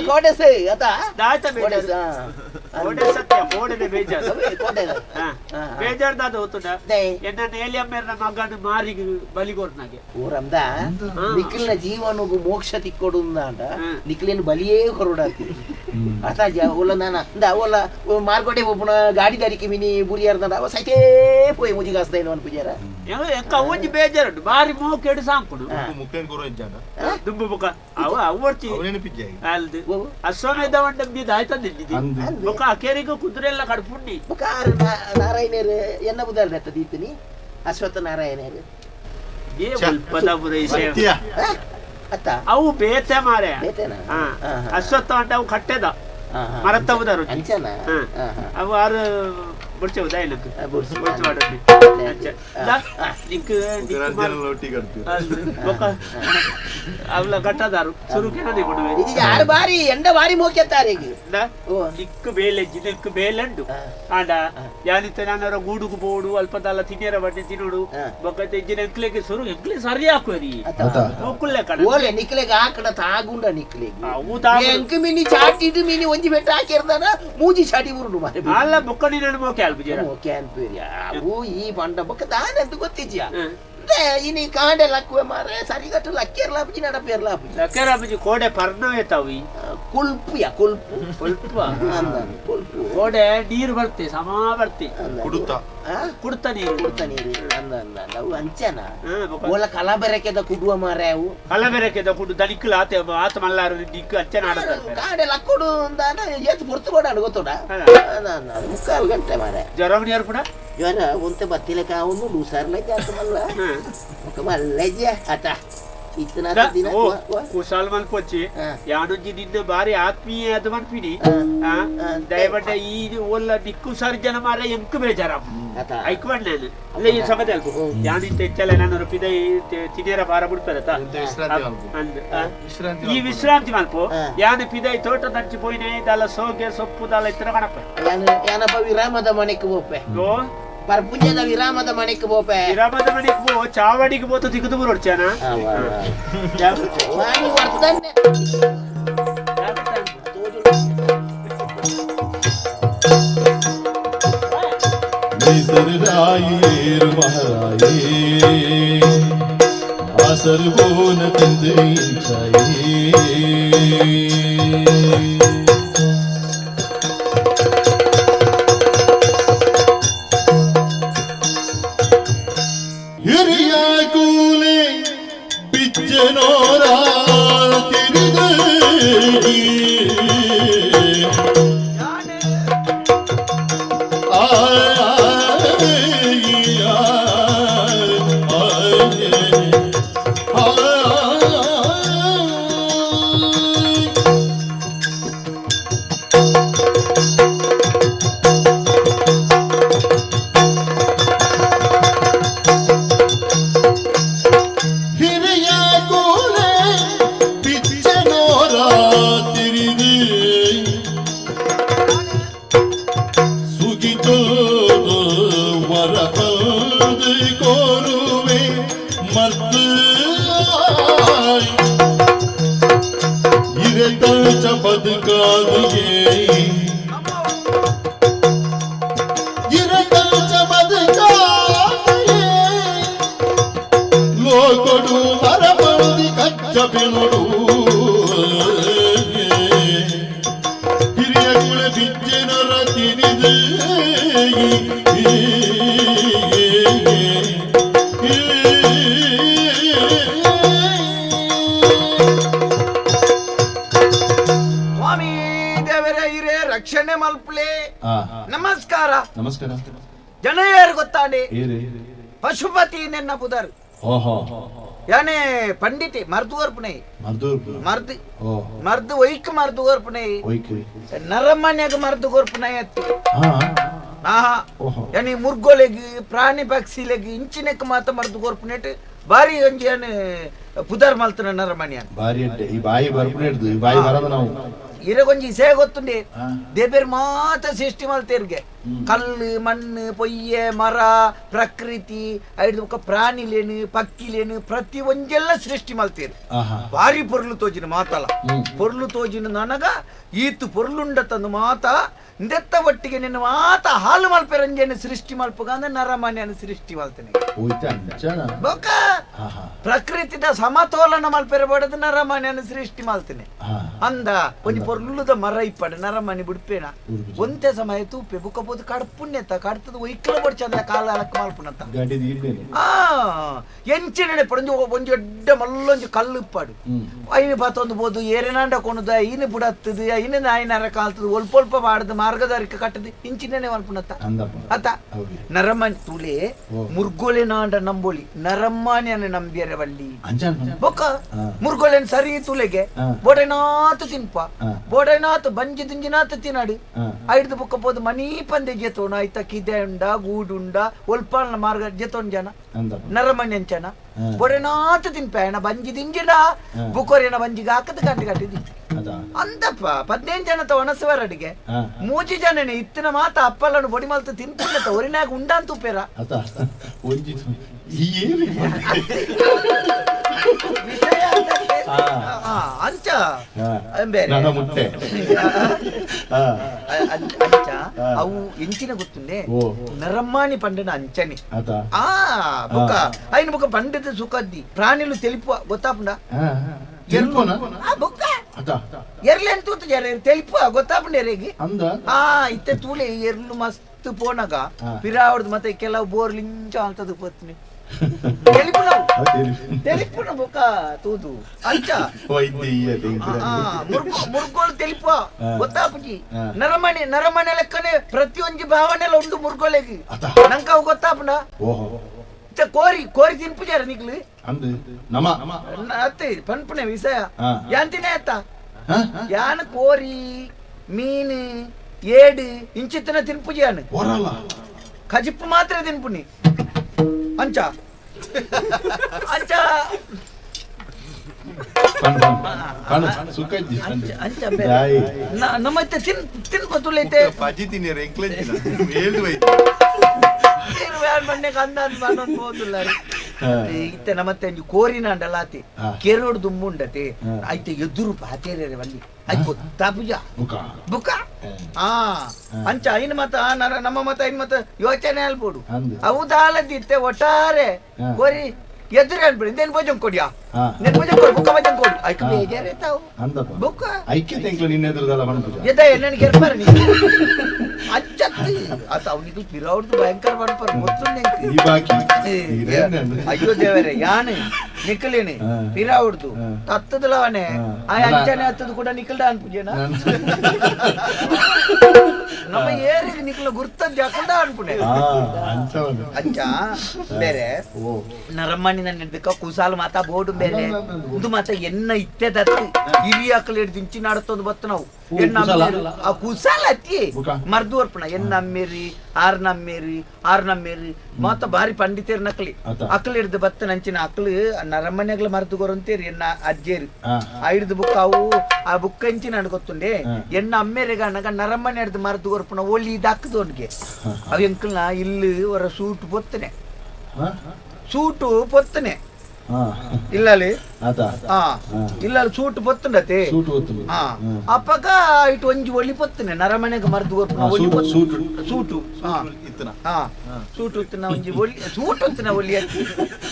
ಕೋಡೆ ಸೈ ಅತ ದಾತ ಬೇಜಾರು ಕೋಡೆ ಸತ್ಯ ಕೋಡೆನೆ ಬೇಜಾರು ಬೇಜಾರ್ದಾದ ಹೊತ್ತುಂಡ ಎನ್ನ ನೇಲಿಯಮ್ಮೆರ್ನ ಮಗನ ಮಾರಿಗೆ ಬಲಿಗೋರ್ನಾಗೆ ಊರಂದ ನಿಖಿಲ್ನ ಜೀವನಗು ಮೋಕ್ಷ ತಿಕ್ಕೊಡು ಅಂದ ನಿಖಿಲಿನ ಬಲಿಯೇ ಕೊರಡಾತಿ ಅತ ಓಲ ನಾನ ಅಂದ ಓಲ ಮಾರ್ಕೋಟೆ ಒಬ್ಬನ ಗಾಡಿ ದಾರಿಕೆ ಮಿನಿ ಬುರಿಯಾರ್ದಂಡ ಅವ ಸೈತೇ ಪೋಯ್ ಮುಜಿಗಾಸ್ದ ಏನು ಅನ್ಪುಜಾರ ಎಂಕ ಒಂಜಿ ಬೇಜಾರುಂಡು ಬಾರಿ ಮೋಕೆಡು ಸಾಂಪುಡು ದುಂಬು ಬುಕ ಅವ ಅವರ್ಚಿ ಅಲ್ದು ಅಶ್ವಮೇಧ ವಂಡ ಬೀದ ಆಯ್ತಂದಿದ್ದಿ ಬೊಕ ಅಕೇರಿಗ ಕುದುರೆ ಎಲ್ಲ ಕಡ್ಪುಂಡಿ ಬೊಕ ನಾರಾಯಣರು ಎನ್ನ ಬುದಾರ್ ದೀತನಿ ಅಶ್ವತ್ಥ ನಾರಾಯಣರು ಅವು ಬೇತೆ ಮಾರೆ ಅಶ್ವತ್ಥ ಅಂಟ ಅವು ಕಟ್ಟೆದ ಮರತ್ತ ಬುದಾರು ಅವು ಆರು ಬೊಡ್ಚೆ ಉದಾಯನಕ್ ಬೊಡ್ಚಿ. ಬೊಡ್ಚಿ ವಾಡೊಂದು ಅಂಚ ದಾ ನಿಕ್ ನಿಕ್ ಬೊಕ ಅವಲ ಗಟ್ಟದಾರು ಸುರುಕೆನದೆ ಕೊಡುವೆ ಇದು ಯಾರು ಬಾರಿ ಎಂಡ ಬಾರಿ ಮೋಕ್ಯತ್ತಾರೆಗ್ ದಾ ನಿಕ್ ಬೇಲೆ ಜಿನಕ್ ಬೇಲಂಡು ಆಂಡ ಯಾನಿತ್ತ ನಾನರ ಗೂಡುಗು ಬೋಡು ಅಲ್ಪದಲ್ಲ ತಿನ್ಯರ ಬಡ್ಡಿ ತಿನ್ನೋಡು ಬೊಕ ಇಜ್ಜಿನ ಎಂಕ್ಲೆಗೆ ಸುರು ಎಂಕ್ಲೆ ಸರಿ ಹಾಕುವರಿ ಮೊಕ್ಕುಲ್ಲೆ ಕಡೆ ಓಲೆ ನಿಕ್ಲೆಗ್ ಆಕಡ ತಾಗುಂಡ ನಿಕ್ಲೆಗ್ ಅವು ತಾಗು ಎಂಕ್ ಮಿನಿ ಚಾಟಿಡು ಮಿನಿ ಒಂಜಿ ಬೆಟ್ಟ ಹಾಕಿರ್ದಾನ ಮೂಜಿ ಚಾಟಿ ಬುರುಡು ಮಾರೆ ಅಲ್ಲ ಬೊಕ್ಕ ನೀನು ಮೋಕೆ ಅಲ್ಪುಜೆರ ಮೋಕೆ ಅನ್ಪೇರಿ ಅವು ಈ ಬಂಡ ಬೊಕ್ಕ ದಾನಂತ ಗೊತ್ತಿಜ್ಜ ಇನಿ ಕಾಂಡೆ ಲಕ್ಕುವೆ ಮಾರೆ ಸರಿಗಟ್ಟು ಲಕ್ಕೇರ್ಲ ಅಪ್ಪುಜಿ ನಡಪೇರ್ಲ ಅಪ್ಪುಜಿ ಲಕ್ಕೇರ ಅಪ್ಪುಜಿ ಕೋಡೆ ಪರ್ಣವೇ ತಾವಿ ಕುಲ್ಪು ಯಾ ಕುಲ್ಪು ಕುಲ್ಪು ಕುಲ್ಪು ಕೋಡೆ ನೀರು ಬರ್ತೆ ಸಮ ಬರ್ತೆ ಕುಡುತ್ತ ಕುಡ್ತ ನೀರು ಕುಡ್ತ ನೀರು ಅಂದ ಅಂದ ಅವು ಅಂಚನ ಓಲ ಕಲಬೆರಕೆದ ಕುಡುವ ಮಾರೆ ಅವು ಕಲಬೆರಕೆದ ಕುಡು ದನಿಕ್ಕಲ ಆತ ಆತ ಮಲ್ಲಾರು ನಿಕ್ಕು ಅಂಚನ ಆಡತಾರೆ ಕಾಂಡೆ ಲಕ್ಕೊಡು ಅಂದಾನ ಏತ್ ಪೊರ್ತು ಕೊಡಾಡು ಗೊತ್ತೋಡ ಮುಕ್ಕಾಲು ಗಂಟೆ ಮಾರೆ ಜ್ವರ ನೀರು ಕೂಡ ಜ್ವರ ಒಂತೆ ಬತ್ತಿಲೆ ಕಾವೊಂದು ಲೂಸಾರ್ಲೆ ಜಾತ ಮಲ್ಲ ఒక ಮಲ್ಲಜ್ಜ ಆತ ಇತ್ತನಾತ ದಿನ ಕುಶಾಲ್ ಮಲ್ಪೊಚ್ಚಿ ಯಾನೊಂಜಿ ನಿನ್ನ ಬಾರಿ ಆತ್ಮೀಯ ಅದು ಮನ್ಪಿನಿ ದಯಪಟ್ಟ ಈ ಒಲ್ಲ ನಿಕ್ಕು ಸರ್ಜನ ಮಾರ ಎಂಕು ಬೇಜಾರ ಐಕ್ ನಾನು ಅಲ್ಲ ಈ ಸಮಯ ಅಲ್ಪ ಯಾನಿಂತ ಹೆಚ್ಚಲ್ಲ ನಾನು ಪಿದೈ ತಿನೇರ ಬಾರ ಬಿಡ್ತಾರತ ಈ ವಿಶ್ರಾಂತಿ ಮಲ್ಪ ಯಾನ ಪಿದೈ ತೋಟದಂಚಿ ಪೋಯಿನೆ ಇದಲ್ಲ ಸೋಗೆ ಸೊಪ್ಪು ದಾಲ ಇತ್ತರ ಕಣಪ್ಪ ಯಾನಪ್ಪ ವಿರಾಮದ ಮನೆಗೆ ಹೋಪೆ ಪರ್ಪುಂಜದ ವಿರಾಮದ ಮನೆಗೆ ಬೋಪೆ ವಿರಾಮದ ಮನೆಗೆ ಪೋ ಚಾವಡಿಗೆ ಬೋತ ತಿಕ್ಕದು ಬರೋಡ್ಚಾನ ವಾಣಿ ವರ್ತನೆ ಮೈಸರಾಯೇರು ಮಹಾರಾಯೇ ಆಸರು ಬೋನ ತಿಂದು ಇಂಚಾಯೇ ಹಿರಿಯ ಕೂಲೆ ಬಿಚ್ಚನೋರ ತಿರಿದ ರಕ್ಷಣೆ ಮಲ್ಪಲೆ. ನಮಸ್ಕಾರ. ನಮಸ್ಕಾರ. ಜನ ಯಾರು ಗೊತ್ತಾಂಡೆ? ಪಶುಪತಿ ನೆನ್ನ ಪುದರ್. ಯಾನೆ ಪಂಡಿತೆ ಮರ್ದು ಓರ್ಪುಣೆ ಮರ್ದು ಮರ್ದು ಒಯ್ಕ್ ಮರ್ದು ಓರ್ಪುಣೆ ನರಮನ್ಯಾಗ ಮರ್ದು ಓರ್ಪುಣೆ ಅತ್ತಿ. ಆಹಾ ಯಾನಿ ಮುರ್ಗೋಲೆಗ್ ಪ್ರಾಣಿ ಪಕ್ಷಿಲೆಗ್ ಇಂಚಿನೆಕ್ ಮಾತ ಮರ್ದು ಓರ್ಪುಣೆಟ್ ಬಾರಿ ಒಂಜಿ ಯಾನೆ ಪುದರ್ ಮಲ್ತನ ನರಮನ್ಯ ಬಾರಿ ಈ ಬಾಯಿ ಬರ್ಪುಣೆ ಈ ಬಾಯಿ ಬರದ ನಾವು ಇರಗೊಂಜಿ ಇಸೆ ಗೊತ್ತುಂಡೆ ದೇಬೇರ್ ಮಾತ ಸೃಷ್ಟಿ ಮಲ್ತೇರ್ಗೆ ಕಲ್ಲು ಮಣ್ಣು ಪೊಯ್ಯೆ ಮರ ಪ್ರಕೃತಿ ಐದು ಪ್ರಾಣಿಲೇನು ಪಕ್ಕಿಲೇನು ಪ್ರತಿ ಒಂಜೆಲ್ಲ ಸೃಷ್ಟಿ ಮಲ್ತೇರು. ಭಾರಿ ಪೊರ್ಲು ತೋಜಿನ ಮಾತಲ್ಲ ಪೊರ್ಲು ತೋಜಿನ ನನಗ ಈತು ಪೊರ್ಲುಂಡ ತಂದು ಮಾತ ನೆತ್ತ ಒಟ್ಟಿಗೆ ನಿನ್ನ ಮಾತ ಹಾಲು ಮಲ್ಪೆರಂಜೆಯನ್ನು ಸೃಷ್ಟಿ ಮಲ್ಪಗ ಅಂದ್ರೆ ನರಮಾನ್ಯನ ಸೃಷ್ಟಿ ಮಲ್ತೇನೆ. ಬೊಕ ಪ್ರಕೃತಿದ ಸಮತೋಲನ ಮಲ್ಪೆರಬಾರ್ದು ನರಮಾನ್ಯನ ಸೃಷ್ಟಿ ಮಲ್ತೇನೆ ಅಂದ ಒಂಜಿ ಪೊರ್ಲುದ ಮರ ಇಪ್ಪಡ ನರಮಾನಿ ಬಿಡ್ಪೇನ ಒಂತೆ ಸಮಯ ತೂಪೆ ಬುಕ್ಕ ಬೋದು ಕಡ್ಪುಣ್ಯತ ಕಡ್ತದ ಒಯ್ಕಲ ಬಡ್ಚಂದ್ರ ಕಾಲ ಅಲಕ್ಕ ಮಲ್ಪುನತ ಆ ಎಂಚಿನ ಪಡಂಜು ಒಂಜಿ ಎಡ್ಡ ಮಲ್ಲೊಂಜಿ ಕಲ್ಲು ಇಪ್ಪಾಡು ಐನು ಬಾತೊಂದು ಬೋದು ಏರಿನಾಂಡ ಕೊಣದ ಐನು ಬುಡತ್ತದ ಐನು ನಾಯಿನರ ಕಾಲ್ತದ ಒಲ್ಪ ಒಲ್ಪ ಬಾಡದ ಮಾರ್ಗದಾರಿಕ ಕಟ್ಟದ ಇಂಚಿನೇ ಮಲ್ಪುನತ ಅತ ನರಮಾನಿ ತುಲೆ ಮುರ್ಗೋಲೆ ನಾಂಡ ನಂಬೋಲಿ ನರಮಾನ್ಯನ ನಂಬಿಯರ ಬಲ್ಲಿ ಬೊಕ್ಕ ಮುರ್ಗೋಲೆನ್ ಸರಿ ತುಲೆಗೆ ಬೋಡೆ ನಾತ ಬೋಡೈನಾತು ತಿನ್ಪ ಬೋಡೈನಾತು ಬಂಜಿ ದಿಂಜಿನಾತು ತಿನ್ನಾಡು ಐಡ್ದು ಬುಕ್ಕ ಪೋದು ಮನಿ ಪಂದೆ ಜೆತೋಣ ಐತ ಕಿದೆ ಉಂಡ ಗೂಡುಂಡ ಒಲ್ಪಾಲ್ನ ಮಾರ್ಗ ಜೆತೋನ್ ಜನ ನರಮಣಿ ಅಂಚನ ಬೋಡೈನಾತು ತಿನ್ಪ ಏನ ಬಂಜಿ ದಿಂಜಿಡ ಬುಕೋರೇನ ಬಂಜಿಗೆ ಹಾಕದ ಕಟ್ಟಿ ಕಟ್ಟಿದಿ ಅಂತಪ್ಪ 15 ಜನತ ಒಣಸುವರ ಅಡಿಗೆ ಮೂಜಿ ಜನನೆ ಇತ್ತಿನ ಮಾತ ಅಪ್ಪಲ್ಲನು ಬೊಡಿ ಮಲ್ತು ತಿನ್ಪುಂಡತ ಒರಿನಾಗ ಉಂಡಾಂತು ಪೇರ ಅಂಚ ಬೇರೆ ಅಂಚ ಅವು ಎಂಚಿನ ಗೊತ್ತುಂಡೆ ನರಮ್ಮಾಣಿ ಪಂಡನ ಅಂಚನೆ ಆ ಬುಕ್ಕ ಐನ ಬುಕ್ಕ ಪಂಡದ ಸುಖದ್ದಿ ಪ್ರಾಣಿಲು ತಿಳಿಪುವ ಗೊತ್ತಾಪುಂಡ ಬುಕ್ಕ ಎರ್ಲೆನ್ ತೂತು ಜರ ತೆಲಿಪುವ ಗೊತ್ತಾಪುಂಡ ಎರೆಗೆ ಆ ಇತ್ತೆ ತೂಲೆ ಎರ್ಲು ಮಸ್ತ್ ಪೋನಾಗ ಪಿರಾವಡ್ದು ಮತ್ತೆ ಕೆಲವು ಬೋರ್ ಲಿಂಚ ಅಂತದ ಪತ್ನಿ ತೆಲಿಪುನ ಬೊಕ್ಕ ತೂದು ಅಂಚ ಮುರ್ಗೋಳು ತೆಲಿಪುವ ಗೊತ್ತಾಪುಜಿ ನರಮಣೆ ನರಮಣೆ ಲೆಕ್ಕನೆ ಪ್ರತಿಯೊಂಜಿ ಭಾವನೆಲ್ಲ ಉಂಡು ಮುರ್ಗೋಲೆಗೆ ನಂಕ ಅವು ಗೊತ್ತಾಪುಂಡ ಕೋರಿ ಕೋರಿ ತಿನ್ಪುಜಾರ ನಿಕ್ಲು ಅತ್ತೆ ಪನ್ಪುಣೆ ವಿಷಯ ಯಾಂತಿನೇ ಅತ್ತ ಯಾನ ಕೋರಿ ಮೀನು ಏಡು ಇಂಚಿತ್ತಿನ ತಿನ್ಪುಜಾನು ಕಜಿಪ್ಪು ಮಾತ್ರ ತಿನ್ಪುನಿ ಅಂಚ ಅಂಚ ಅಂಚ ನಮ್ಮತ್ತೆ ತಿನ್ ತಿನ್ಪತುಲೈತೆ ಪಜಿ ತಿನ್ನಿರ ಇತ್ತೆ ನಮ್ಮತ್ತೆ ಅಂಜಿ ಕೋರಿನಾಂಡಲ ಆತಿ ಕೆರೋಡು ದುಂಬುಂಡತೆ ಐತೆ ಎದುರು ಪಾತೇರೆ ವಲ್ಲಿ ಐತೆ ಗೊತ್ತಾಪುಜ ಬುಕ್ಕ ಆ ಅಂಚ ಐನ್ ಮತ ನಮ್ಮ ಮತ ಐನ್ ಮತ ಯೋಚನೆ ಅಲ್ಬೋಡು ಅವು ದಾಲದಿತ್ತೆ ಒಟ್ಟಾರೆ ಕೋರಿ ಎದುರು ಅನ್ಬಿಡಿ ನೆನ್ ಭೋಜನ್ ಕೊಡಿಯಾ ನೆನ್ ಭೋಜನ್ ಕೊಡು ಬುಕ್ಕ ಭೋಜನ್ ಕೊಡು ಐಕ ಬೇಜಾರೇ ತಾವು ಬುಕ್ಕ ಐಕ್ಯತೆ ಎಂಕ್ಲ ನಿನ್ನ ಎದುರುದಲ್ಲ ಪನ್ಪುಜ ಎದ ನನಗೆ ಎರ್ಪಾರ ನೀ ಅಚ್ಚತ್ತಿ ಆತ ಅವನಿಗೆ ಪಿರೌಡ್ದು ಭಯಂಕರ ಪನ್ಪರ್ ಗೊತ್ತುಂಡು ಈ ಬಾಕಿ ಅಯ್ಯೋ ದೇವರೇ ಯಾನು ನಿಕ್ಕಲೇನೆ ಪಿರಾವುಡ್ದು ತತ್ತದಲವನೆ ಆ ಅಂಚನೆ ಹತ್ತದು ಕೂಡ ನಿಕ್ಕಲ್ದ ಅನ್ಪುಜೇನ ನಮ್ಮ ಏರಿಗೆ ನಿಕ್ಕಲ ಗುರ್ತದ್ ಯಾಕಂದ ಅನ್ಪುಣೆ ಅಂಚ ಬೇರೆ ನರಮ್ಮನಿ ನನ್ನ ಹಿಡ್ದಕ್ಕ ಕುಸಾಲ ಮಾತಾ ಬೋರ್ಡು ಬೇರೆ ಇದು ಮಾತ ಎನ್ನ ಇತ್ತೆ ದತ್ತು ಹಿರಿಯ ಅಕ್ಕಲು ಹಿಡ್ದು ಇಂಚಿ ನಾಡತ್ತೊಂದು ಬತ್ತು ನಾವು ಆ ಕುಸಾಲ ಅತ್ತಿ ಮರ್ದು ಅರ್ಪಣ ಎನ್ನ ಅಮ್ಮೇರಿ ಆರ್ ನಮ್ಮೇರಿ ಆರ್ ನಮ್ಮೇರಿ ಮಾತ ಬಾರಿ ಪಂಡಿತೇರ್ ನಕಲಿ ಅಕ್ಕಲು ಹಿಡ್ದು ಬತ್ತ ನಂಚಿನ ಅಕ್ಕಲು ನರಮನೆಗಳ ಮರ್ದು ಗೊರಂತೇರಿ ಎನ್ನ ಅಜ್ಜೇರಿ ಆ ಹಿಡ್ದು ಬುಕ್ ಅವು ಆ ಬುಕ್ ಅಂಚಿನ ಗೊತ್ತುಂಡೆ ಎನ್ನ ಅಮ್ಮೇರಿಗ ಅಣ್ಣಗ ನರಮನೆ ಹಿಡ್ದು ಮರ್ದು ಗೊರ್ಪಣ ಒಲಿ ಇದಾಕದವನಿಗೆ ಅವು ಎಂಕಲ್ನ ಇಲ್ಲಿ ಹೊರ ಸೂಟ್ ಪೊತ್ತನೆ ಸೂಟು ಪೊತ್ತನೆ ಇಲ್ಲಲ್ಲಿ ಇಲ್ಲ ಸೂಟ್ ಪೊತ್ತುಂಡತೆ ಅಪ್ಪಗ ಇಟ್ಟು ಒಂಜಿ ಒಲಿ ಪೊತ್ತನೆ ನರಮನೆಗೆ ಮರ್ದು ಗೊರ್ಪುನ ಒಲಿ ಸೂಟು ಸೂಟು ಉತ್ತನ ಒಂಜಿ ಒಲಿ ಸೂಟು ಉತ್ತನ ಒಲಿ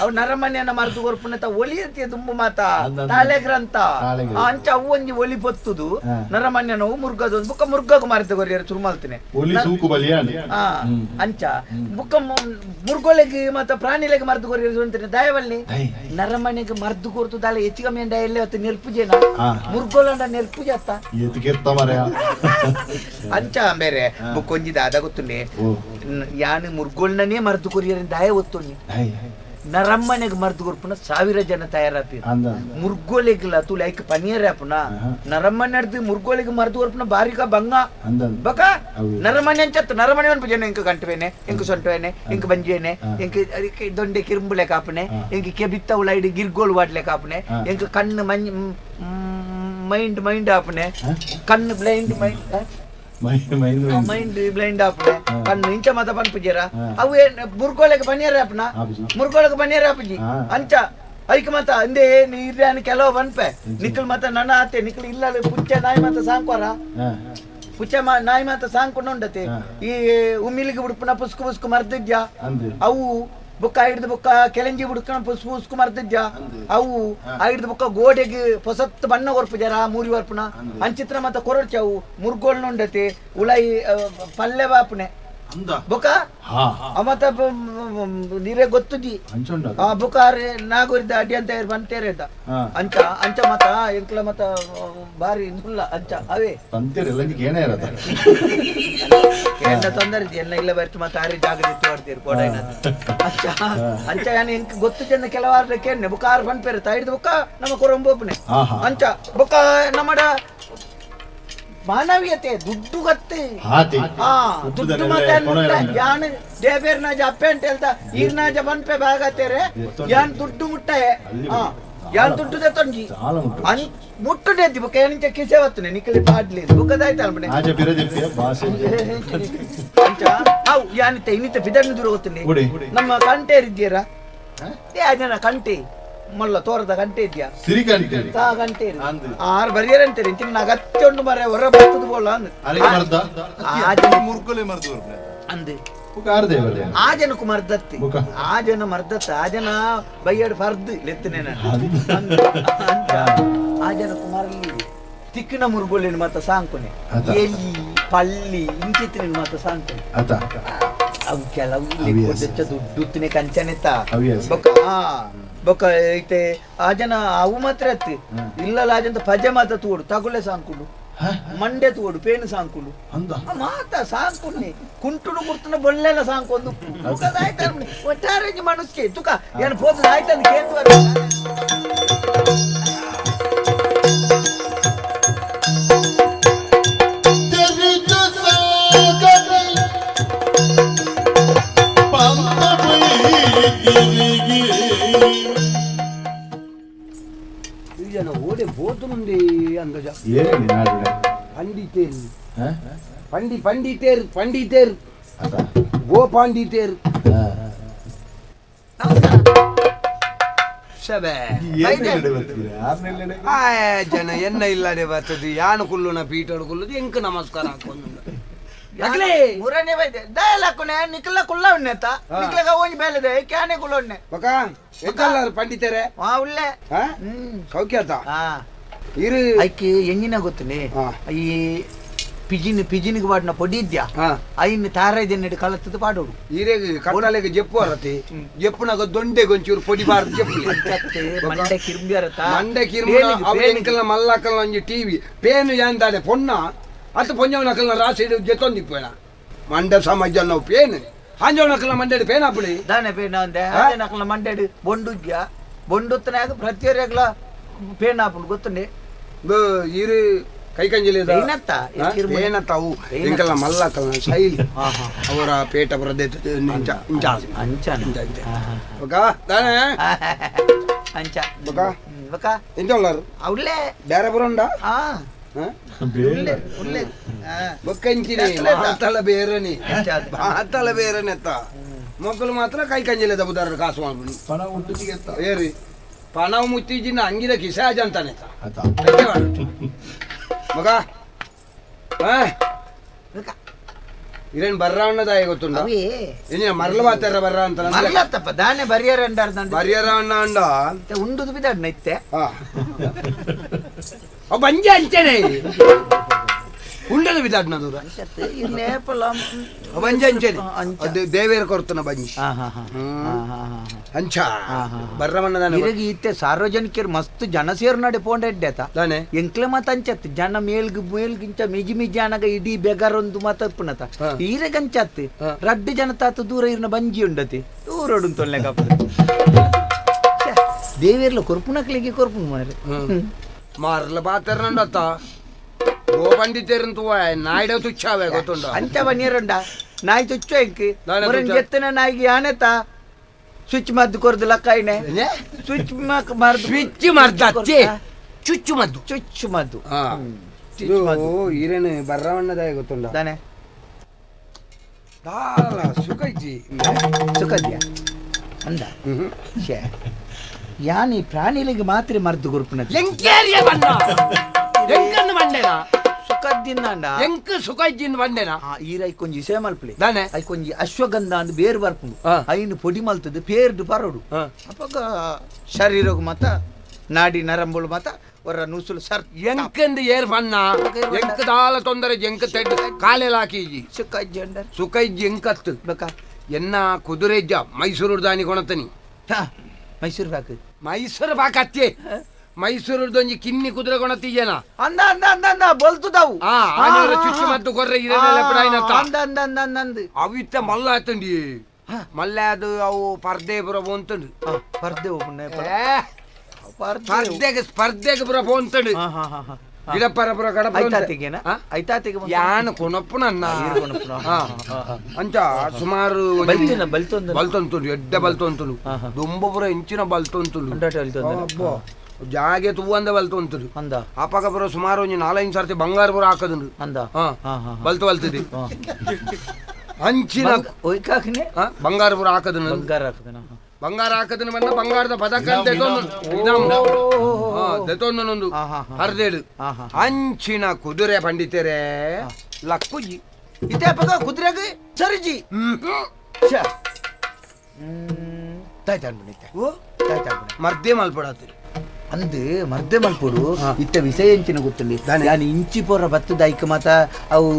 ಅವು ನರಮನೆಯನ್ನ ಮರ್ದು ಗೊರ್ಪುನ ಒಲಿ ಅಂತೀಯ ತುಂಬು ಮಾತ ತಾಳೆ ಗ್ರಂಥ ಅಂಚ ಅವು ಒಂಜಿ ಒಲಿ ಪೊತ್ತುದು ನರಮನ್ಯನವು ಮುರ್ಗದ ಬುಕ್ಕ ಮುರ್ಗಗ ಮರ್ದು ಗೊರಿಯರು ಶುರು ಮಾಡ್ತೇನೆ ಅಂಚ ಬುಕ್ಕ ಮುರ್ಗೊಲೆಗೆ ಮತ್ತ ಪ್ರಾಣಿಲೆಗೆ ಮರ್ದು ಗೊರಿಯರು ಅಂತಾನೆ ದಯವಲ್ಲಿ ನರಮನೆಗೆ ಮರ್ದು ಕೊರ್ತು ದಾಲೆ ಹೆಚ್ಚು ಕಮ್ಮಿ ಅಂಡ ಎಲ್ಲೇ ಹೊತ್ತು ನೆರ್ಪುಜೇನ ಮುರ್ಗೋಲಂಡ ನೆರ್ಪುಜ ಅತ್ತ ಅಂಚ ಬೇರೆ ಬುಕ್ಕೊಂಜಿ ದಾದ ಗೊತ್ತುಂಡೆ ಯಾನು ಮುರ್ಗೋಲ್ನೇ ಮರ್ದು ಕೊರಿಯರ್ ದಾಯ ಒತ್ತುಂಡಿ ನರಮ್ಮನೆಗೆ ಮರ್ದು ಕೊರ್ಪುನ 1000 ಜನ ತಯಾರಾಪಿ ಮುರ್ಗೋಲೆಗಿಲ್ಲ ತೂಲೆ ಐಕ್ ಪನಿಯರ್ ಆಪುನ ನರಮ್ಮನೆ ಮುರ್ಗೋಲೆಗೆ ಮರ್ದು ಕೊರ್ಪುನ ಬಾರಿಕ ಬಂಗ ಬಕ ನರಮನೆ ಅಂಚತ್ತು ನರಮನೆ ಅನ್ಪು ಜನ ಇಂಕ ಗಂಟುವೇನೆ ಇಂಕ ಸೊಂಟುವೇನೆ ಇಂಕ ಬಂಜೇನೆ ಇಂಕ ಅದಕ್ಕೆ ದೊಂಡೆ ಕಿರುಂಬುಲೆ ಕಾಪುನೆ ಇಂಕ ಕೆಬಿತ್ತ ಉಳೈಡ್ ಗಿರ್ಗೋಲ್ ವಾಡ್ಲೆ ಕಾಪುನೆ ಇಂಕ ಕಣ್ಣು ಮಂಜ್ ಮೈಂಡ್ ಮೈಂಡ್ ಆಪುನೆ ಕಣ್ಣು blind mind mind blind ಆಪುನೆ ಕಣ್ಣು ಇಂಚ ಮತ ಪನ್ಪುಜೇರ ಅವು ಮುರ್ಗೋಲೆಗೆ ಪನಿಯರ್ ಆಪುನ ಮುರ್ಗೋಲೆಗೆ ಪನಿಯರ್ ಆಪುಜಿ ಅಂಚ ಐಕ್ ಮತ ಅಂದೇ ನೀರ್ಯಾನ ಕೆಲವು ಬನ್ಪೆ ನಿಕ್ಕಲ್ ಮತ ನನ್ನ ಆತೆ ನಿಕ್ಕಲ್ ಇಲ್ಲ ಪುಚ್ಚ ನಾಯಿ ಮತ ಸಾಂಕ್ವಾರ ಪುಚ್ಚ ನಾಯಿ ಮಾತ ಸಾಂಕೊಂಡು ಉಂಡತೆ ಈ ಉಮ್ಮಿಲಿಗೆ ಬಿಡ್ಪುನ ಪುಸ್ಕು ಪುಸ್ಕು ಮರ್ದಿದ್ಯಾ ಅವು ಬುಕ್ಕ ಹಿಡ್ದು ಬುಕ್ಕ ಕೆಳಂಜಿ ಬುಡ್ಕಣ ಪುಸ್ಕು ಪುಸ್ಕು ಮರ್ದಿದ್ಯಾ ಅವು ಆ ಹಿಡ್ದು ಬುಕ್ಕ ಗೋಡೆಗೆ ಹೊಸತ್ತು ಬಣ್ಣ ಕೊರ್ಪು ಜರ ಮೂರಿ ವರ್ಪುನ ಅಂಚಿತ್ರ ಮತ್ತ ಕೊರಡ್ಚವು ಮುರ್ಗೋಳ್ನ ಉಂಡತೆ ಉಳೈ ಪಲ್ಲೆ ಬಾಪುನೆ ಬೊಕ ಅಮತ ನೀರೇ ಗೊತ್ತುಜಿ ಆ ಬೊಕ ನಾಗೋರಿದ ಅಡಿ ಅಂತ ಬಂತೇರೆ ಅಂಚ ಅಂಚ ಮತ ಎಂಕ್ಲ ಮತ ಬಾರಿ ಇಂದುಲ್ಲ ಅಂಚ ಅವೇ ಕೇಂದ್ರ ತೊಂದರೆ ಎಲ್ಲ ಇಲ್ಲ ಬರ್ತು ಮತ್ತೆ ಆರಿ ಜಾಗೃತಿ ಮಾಡ್ತೀರಿ ಕೋಡೈನ ಅಂಚ ಅಂಚ ಯಾನ್ ಎಂಕ್ ಗೊತ್ತು ಜನ ಕೆಲವಾರು ಕೇಂದ್ರ ಬೊಕ ಆರು ಪನ್ಪೇರು ತಾಯಿಡ್ದು ಬೊಕ ನಮ್ಮ ಕೊರಂಬೋಪನೆ ಅಂಚ ಬೊಕ ನಮ್ಮಡ ಮಾನವೀಯತೆ ದುಡ್ಡು ಗತ್ತೆ ದುಡ್ಡು ಮಾತ ಯಾನ್ ದೇಬೇರ್ನಾಜ ಅಪ್ಪೆ ಅಂತ ಹೇಳ್ತಾ ಈರ್ನಾಜ ಬನ್ಪೆ ಭಾಗತೇರೆ ಯಾನ್ ದುಡ್ಡು ಮುಟ್ಟಾಯೆ ಯಾನ್ ದುಡ್ಡು ತೊಂಜಿ ಮುಟ್ಟು ನೆತ್ತಿ ಬೊಕ್ಕ ಏನಿಂಚ ಕಿಸೆ ಬತ್ತನೆ ನಿಕ್ಕಲಿ ಪಾಡ್ಲಿ ಬೊಕ್ಕದಾಯ್ತು ಅಲ್ಪನೆ ಅಂಚ ಅವು ಯಾನಿತ್ತೆ ಇನ್ನಿತ್ತ ಬಿದಣ್ಣು ದೂರ ಗೊತ್ತುಂಡಿ ನಮ್ಮ ಕಂಟೇರ್ ಇದ್ದೀರಾ ಜನ ಕಂಟೆ ಮಲ್ಲ ತೋರದ ಗಂಟೆ ಇದೆಯಾ ಗಂಟೆ ಆರು ಬರಿಯರ್ ಅಂತೀರಿ ಇಂಚಿನ ಅಗತ್ಯ ಉಂಟು ಮರೆ ಹೊರ ಬರ್ತದ ಬೋಲ ಅಂದು ಆ ಜನಕ್ಕೂ ಮರ್ದತ್ತಿ ಆ ಜನ ಮರ್ದತ್ತ ಆ ಜನ ಬೈಯಡ್ ಫರ್ದ್ ಲೆತ್ತನೆ ಆ ಜನಕ್ಕೂ ಮರಲಿ ತಿಕ್ಕಿನ ಮುರುಗೋಲಿನ ಮಾತ ಸಾಂಕುನೆ ಎಲ್ಲಿ ಪಳ್ಳಿ ಇಂಚಿತ್ತಿನ ಮಾತ ಸಾಂಕುನೆ ಅವು ಕೆಲವು ದುಡ್ಡು ಕಂಚನೆತ್ತ ಬೊಕ್ಕ ಬೊಕ್ಕ ಐತೆ ಆ ಜನ ಅವು ಮಾತ್ರ ಅತ್ತಿ ಇಲ್ಲ ಆ ಜನ ಪಜೆ ಮಾತ ತೋಡು ತಗುಲೆ ಸಾಂಕುಡು ಮಂಡೆ ತೋಡು ಪೇನು ಸಾಂಕುಡು ಮಾತ ಸಾಂಕುಡ್ನಿ ಕುಂಟುಡು ಕುರ್ತನ ಬೊಳ್ಳೆಲ್ಲ ಸಾಂಕೊಂದು ಒಟ್ಟಾರೆ ಮನುಷ್ಯ ತುಕ ಏನು ಪೋತದ ಆಯ್ತಂದು ಕೇಂದ್ರ ಓಡೆ ಬೋತು ಮುಂದೆ ಅಂದಜ ಪಂಡಿತೇರ್ ಪಂಡಿ ಪಂಡಿತೇರ್ ಪಂಡಿತೇರ್ ಗೋ ಪಾಂಡಿತೇರ್ ಜನ ಎನ್ನ ಇಲ್ಲದೆ ಬರ್ತದೆ ಯಾನು ಕುಲ್ಲುನ ಪೀಟೋಡು ಕುಲ್ಲುದು ಎಂಕ್ ನಮಸ್ಕಾರ ಹಾಕೊಂಡು ಮುರನೆ ಬೈದೆ ದಯಲಕ್ಕುನೆ ನಿಕ್ಲ ಕುಲ್ಲ ಉಣ್ಣೆತ ನಿಕ್ಲಗ ಓಂಜಿ ಬೇಲೆದೆ ಕ್ಯಾನೆ ಕುಲ್ಲ ಉಣ್ಣೆ ಬಕ ಎಂತಲ್ಲಾರು ಪಂಡಿತರೆ ಆ ಉಲ್ಲೆ ಸೌಖ್ಯತ ಇರು ಐಕೆ ಎಂಜಿನ ಗೊತ್ತುನೆ ಈ ಪಿಜಿನ್ ಪಿಜಿನಿಗೆ ಪಾಡಿನ ಪೊಡಿ ಇದ್ಯಾ ಐನ್ ತಾರೈದೆನ್ನೆಡು ಕಲತ್ತದ ಪಾಡೋಡು ಈರೆಗ್ ಕಟ್ಟಲೆಗೆ ಜಪ್ಪು ಅರತಿ ಜಪ್ಪುನಾಗ ದೊಂಡೆ ಗೊಂಚೂರು ಪೊಡಿ ಬಾರ್ದು ಜಪ್ಪು ಮಂಡೆ ಕಿರ್ಂಬಿ ಅರತ ಮಂಡೆ ಕಿರ್ಂಬಿ ಅವು ಎಂಕಲ್ನ ಮಲ್ಲಕ್ಕಲ್ನ ಒಂಜಿ ಟಿವಿ ಪೇನು ಯಾಂದಾನೆ ಪೊನ್ನ ಅತ್ತ ಪೊಂಜವನಕಲ್ನ ರಾಸಿ ಜೆತ್ತೊಂದಿಪ್ಪೇನ ಮಂಡೆ ಸಮಾಜ ನಾವು ಪೇನು ಹಾಂಜವನಕಲ್ನ ಮಂಡೆಡು ಪೇನ ಅಪ್ಪಡಿ ದಾನೆ ಪೇನ ಅಂದೆ ನಕಲ್ನ ಮಂಡೆಡು ಬೊಂಡುಗ್ಯ ಬೊಂಡುತ್ತನಾಗ ಪ್ರತಿಯೊರ್ಯಾಗ್ಲ ಪೇನ ಆಪುಂಡು ಗೊತ್ತುಂಡೆ ಇರು ಕೈ ಕಂಜಲಿ ಏನತ್ತ ಅವು ಎಂಕಲ್ನ ಮಲ್ಲಕಲ್ನ ಶೈಲಿ ಅವರ ಪೇಟ ಬರದೆ ಅಂಚ ಅಂಚ ಬಕ ದಾನೆ ಅಂಚ ಬಕ ಬಕ ಎಂತ ಉಳ್ಳಾರು ಅವಳೇ ಬೇರೆ ಬರೋಂಡ ಬೊಕ್ಕಂಚಿನಿ ಮಾತಲ ಬೇರನೆ ಮಾತಲ ಬೇರನೆತ್ತ ಮೊಕ್ಕಲು ಮಾತ್ರ ಕೈ ಕಂಜಲೆ ದಬುದಾರ ಕಾಸು ಮಾಡ್ಬಿಡು ಪಣ ಮುಟ್ಟಿಗೆ ಏರಿ ಪಣವು ಮುತ್ತಿಜಿನ ಅಂಗಿದ ಕಿಸಾಜ ಅಂತಾನೆ ಮಗ ಇರೇನ್ ಬರ್ರ ಅನ್ನದಾಯ ಗೊತ್ತುಂಡ ಏನ ಮರಲ ಬಾತಾರ ಬರ್ರ ಅಂತ ಮರಲತ್ತಪ್ಪ ದಾನೆ ಬರಿಯರ ಅಂಡಾರ ಬರಿಯರ ಅಣ್ಣ ಅಂಡ ಉಂಡುದು ಬಿದ್ದಾಡ್ನ ಇತ್ತೆ ಅವ್ ಬಂಜೆ ಅಂಚೆನೆ ಉಂಡದ ಬಿದ್ದಾಡ್ನ ದೂರ ಬಂಜೆ ಅಂಚೆನೆ ಅದು ದೇವೇರ ಕೊರ್ತನ ಬಂಜಿ ಅಂಚ ಬರ್ರಮಣ್ಣ ಇರಗಿ ಇತ್ತೆ ಸಾರ್ವಜನಿಕರು ಮಸ್ತ್ ಜನ ಸೇರು ನಡೆ ಪೋಂಡ ಎಡ್ಡೆತ ದಾನೆ ಎಂಕ್ಲೆ ಮತ ಅಂಚತ್ ಜನ ಮೇಲ್ಗ್ ಮೇಲ್ಗಿಂಚ ಮಿಜಿ ಮಿಜಿ ಅನಗ ಇಡೀ ಬೆಗರೊಂದು ಮತ ಈರೆಗಂಚತ್ ರಡ್ಡು ಜನ ತಾತ ದೂರ ಇರ್ನ ಬಂಜಿ ಉಂಡತಿ ದೂರೊಡು ತೊಲ್ಲೆ ಕಪ್ಪ ದೇವೇರ್ಲ ಕೊರ್ಪುನಕ್ಲಿಗೆ ಕೊರ್ಪುನ ಮಾರೆ ಮಾರ್ಲ ಬಾತರ್ನಂಡತ್ತ ಗೋ ಪಂಡಿತೇರಂತು ನಾಯ್ಡ ತುಚ್ಛಾವೆ ಗೊತ್ತುಂಡ ಅಂಚ ಬನ್ನಿರಂಡ ನಾಯಿ ತುಚ್ಚ ಇಂಕ್ ಮೊರನ್ ಜೆತ್ತನ ನಾಯಿಗೆ ಯಾನೆತ ಸ್ವಿಚ್ ಮದ್ದು ಕೊರ್ದು ಲಕ್ಕಾಯಿನೆ ಸ್ವಿಚ್ ಮರ್ದು ಸ್ವಿಚ್ ಮರ್ದತ್ತೆ ಚುಚ್ಚು ಮದ್ದು ಚುಚ್ಚು ಮದ್ದು ಈರೇನು ಬರ್ರವಣ್ಣದಾಯ ಗೊತ್ತುಂಡ ದಾನೆ ದಾಲ ಸುಖ ಇಜ್ಜಿ ಸುಖ ಇದ್ಯಾ ಅಂದ ಶೇ ಯಾನಿ ಪ್ರಾಣಿಲಿಗೆ ಮಾತ್ರ ಮರ್ದು ಗುರುಪಿನ ಎಂಕೇರಿಯ ಬಣ್ಣ ಎಂಕನ್ನು ಬಂಡೆನಾ ಸುಖದ್ದಿನ ಎಂಕ್ ಸುಖ ಇಜ್ಜಿನ ಬಂಡೆನಾ ಈರ ಐಕೊಂಜಿ ಇಸೆ ಮಲ್ಪಲೆ ದಾನೆ ಐಕೊಂಜಿ ಅಶ್ವಗಂಧ ಅಂದ್ ಬೇರು ಬರ್ಪುಂಡು ಐನು ಪೊಡಿ ಮಲ್ತದ್ದು ಪೇರ್ಡು ಪರೋಡು ಅಪಗ ಶರೀರಗ್ ಮಾತ ನಾಡಿ ನರಂಬುಳು ಮಾತ ಒರ ನುಸುಲು ಸರ್ ಎಂಕಂದು ಏರ್ ಬಣ್ಣ ಎಂಕ ದಾಲ ತೊಂದರೆ ಎಂಕ ತೆಡ್ ಕಾಲೆಲಾಕಿ ಸುಖ ಇಜ್ಜಿ ಸುಖ ಇಜ್ಜಿ ಎಂಕತ್ತು ಬಕ ಎನ್ನ ಕುದುರೆ ಇಜ್ಜ ಮೈಸೂರು ದಾನಿ ಕೊಣತನಿ ಮೈಸೂರು ಬಾಕ್ ಮೈಸೂರು ಬಾಕ್ ಅತ್ತೆ ಮೈಸೂರುದೊಂಜಿ ಕಿನ್ನಿ ಕುದುರೆ ಕೊಣತಿಜನ ಅಂದ ಅಂದ ಅಂದ ಅಂದ ಬಲ್ತುದಾವು ಆ ಆನೂರ ಚುಚ್ಚು ಮತ್ತು ಕೊರ್ರೆ ಇರನೆಲ್ಲ ಪಡಾಯಿನತ್ತ ಅಂದ ಅಂದ ಅಂದ ಅಂದ ಅಂದ ಅವಿತ್ತ ಮಲ್ಲ ಆತಂಡಿ ಮಲ್ಲ ಅದು ಅವು ಪರ್ದೆ ಪುರ ಪೋಂತುಂಡು ಪರ್ದೆ ಒಪ್ಪುನೆ ಸ್ಪರ್ಧೆಗೆ ಸ್ಪರ್ಧೆಗೆ ಪುರ ಪೋಂತುಂಡು ಗಿಡಪ್ಪರ ಪುರ ಕಡಪ ಐತಾತಿಗೆನ ಐತಾತಿಗೆ ಯಾನ ಕೊನಪ್ಪುನ ಅಂಚ ಸುಮಾರು ಬಲ್ತೊಂದು ಬಲ್ತೊಂತುಂಡು ಎಡ್ಡೆ ಬಲ್ತೊಂತುಂಡು ದುಂಬ ಪುರ ಇಂಚಿನ ಬಲ್ತೊಂತುಂಡು ಅಬ್ಬೋ ಜಾಗೆ ತೂವಂದ ಬಲ್ತೊಂತುಂಡು ಅಂದ ಅಪಗ ಪುರ ಸುಮಾರು ಒಂಜಿ ನಾಲೈದು ಸರ್ತಿ ಬಂಗಾರ ಪುರ ಹಾಕದುಂಡು ಅಂದ ಬಲ್ತು ಬಲ್ತದೆ ಅಂಚಿನ ಬಂಗಾರ ಪುರ ಹಾಕದನು ಬಂಗಾರ ಹಾಕದನ ಬಂಗಾರ ಹಾಕದನ ಬಂದ ಬಂಗಾರದ ಪದಕ ದೆತೊಂದನೊಂದು ಹರಿದೇಳು ಅಂಚಿನ ಕುದುರೆ ಪಂಡಿತರೇ ಲಕ್ಕುಜಿ ಇದೇ ಪದ ಕುದುರೆಗೆ ಸರಿಜಿ ಮರ್ದೆ ಮಲ್ಪಡಾತಿರಿ ಅಂದು ಮರ್ದೆ ಮಲ್ಪೊಡು ಇತ್ತ ವಿಷಯ ಎಂಚಿನ ಗೊತ್ತುಂಡಿ ಯಾನ್ ಇಂಚಿ ಪೋರ ಬತ್ತದ ಐಕ್ ಮಾತ ಅವು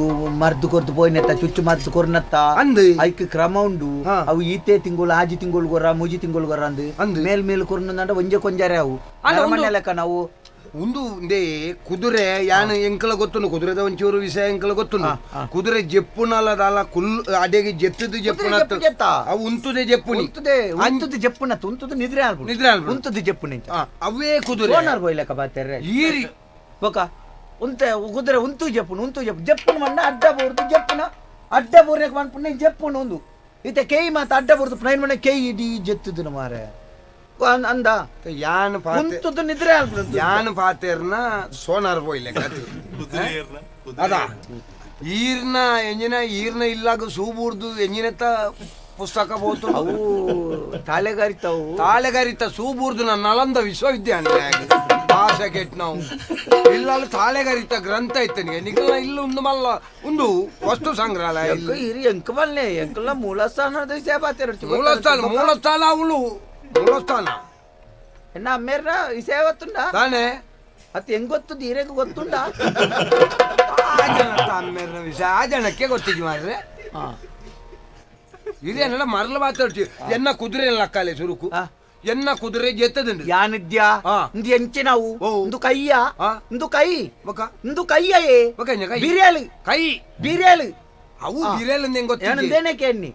ಮರ್ದು ಕೊರ್ದು ಪೋಯ್ನತ್ತ ಚುಚ್ಚು ಮರ್ದು ಕೊರ್ನತ್ತ ಅಂದು ಐಕ್ ಕ್ರಮ ಉಂಡು ಅವು ಈತೆ ತಿಂಗಳು ಆಜಿ ತಿಂಗಳು ಗೊರ ಮೂಜಿ ತಿಂಗಳು ಗೊರ ಅಂದು ಮೇಲ್ ಮೇಲ್ ಕೊರ್ನಂಡ ಒಂಜೆ ಕೊಂಜಾರೆ ಅವು ಅರಮನೆ ಲೆಕ್ಕ ನಾವು ಉಂದು ಇಂದೇ ಕುದುರೆ ಯಾನ್ ಎಂಕಲ ಗೊತ್ತುಂಡು ಕುದುರೆದ ಒಂಚೂರು ವಿಷಯ ಎಂಕಲ ಗೊತ್ತುಂಡು ಕುದುರೆ ಜೆಪ್ಪುನಲ್ಲದಲ್ಲ ಕುಲ್ ಅಡೆಗೆ ಜೆತ್ತದು ಜೆಪ್ಪುನ ಅವು ಉಂತುದೆ ಜೆಪ್ಪುನಿ ಉಂತುದು ಜೆಪ್ಪುನತ್ತು ಉಂತುದು ನಿದ್ರೆ ನಿದ್ರೆ ಉಂತುದು ಜೆಪ್ಪುನಿ ಅವೇ ಕುದುರೆ ಓನರ್ ಬೋಯ್ಲಕ್ಕ ಬಾತೆರ್ರೆ ಈರಿ ಬೊಕ ಉಂತೆ ಕುದುರೆ ಉಂತು ಜೆಪ್ಪುನು ಉಂತು ಜೆಪ್ಪು ಜೆಪ್ಪುನ ಮಣ್ಣ ಅಡ್ಡ ಬೋರ್ದು ಜೆಪ್ಪುನ ಅಡ್ಡ ಬೋರ್ನೆಕ್ ಮನ್ಪುನ ಜೆಪ್ಪುನ ಒಂದು ಇತ್ತೆ ಕೇಯಿ ಮಾತ ಅಡ್ಡ ಬೋರ್ದು ಪ್ಲೈನ್ ಮಣ್ಣ ಕೇಯಿ ಇಡೀ ಜೆತ್ತುದು ಮಾರೆ ಅಂದ ಯಾನ್ ಉಂತುದು ನಿದ್ರೆ ಯಾನ್ ಪಾತೇರ್ನ ಸೋನಾರ್ ಪೋಯ್ಲೆ ಅದ ಈರ್ನ ಎಂಜಿನ ಈರ್ನ ಇಲ್ಲಾಗ ಸೂಬೂರ್ದು ಎಂಜಿನತ್ತ ಪುಸ್ತಕ ಬೋತು ಅವು ತಾಳೆಗಾರಿತಾವು ತಾಳೆಗಾರಿತ ಸೂಬೂರ್ದು ನನ್ನ ನಳಂದ ವಿಶ್ವವಿದ್ಯಾನಿಲಯ ಭಾಷೆ ನಾವು ಇಲ್ಲ ತಾಳೆಗಾರಿತ ಗ್ರಂಥ ಇತ್ತನಿಗೆ ನಿಖಲ ಇಲ್ಲ ಒಂದು ಮಲ್ಲ ಒಂದು ವಸ್ತು ಸಂಗ್ರಹಾಲಯ ಇರಿ ಎಂಕ ಮಲ್ನೆ ಎಂಕಲ ಮೂಲಸ್ಥಾನ ಮೂಲಸ್ಥಾನ ಮೂಲಸ್ಥಾನ ಅವಳು ಮೂಲಸ್ಥಾನ ಎನ್ನ ಅಮ್ಮೇರ್ನ ವಿಷಯ ಗೊತ್ತುಂಡ ತಾನೇ ಅತ್ ಹೆಂಗ್ ಗೊತ್ತುಂದು ಹಿರೇಗ ಗೊತ್ತುಂಡ ಅಮ್ಮೇರ್ನ ವಿಷಯ ಆ ಜನಕ್ಕೆ ಗೊತ್ತಿದ್ವಿ ಮಾರ್ರೆ ಇದೇನಲ್ಲ ಮರಳು ಮಾತಾಡ್ತೀವಿ ಎನ್ನ ಕುದುರೆ ಲಕ್ಕಾಲೆ ಸುರುಕು ಎನ್ನ ಕುದುರೆ ಜೆತ್ತದುಂಡು ಯಾನಿದ್ಯಾ ಇಂದು ಎಂಚಿನವು ಇಂದು ಕೈಯ ಇಂದು ಕೈ ಇಂದು ಕೈಯೇ ಬಿರಿಯಾಲಿ ಕೈ ಬಿರಿಯಾಲಿ ಅವು ಬಿರಿಯಾಲಿ ಹೆಂಗ್ ಗೊತ್ತೇನೆ ಕೇಳಿ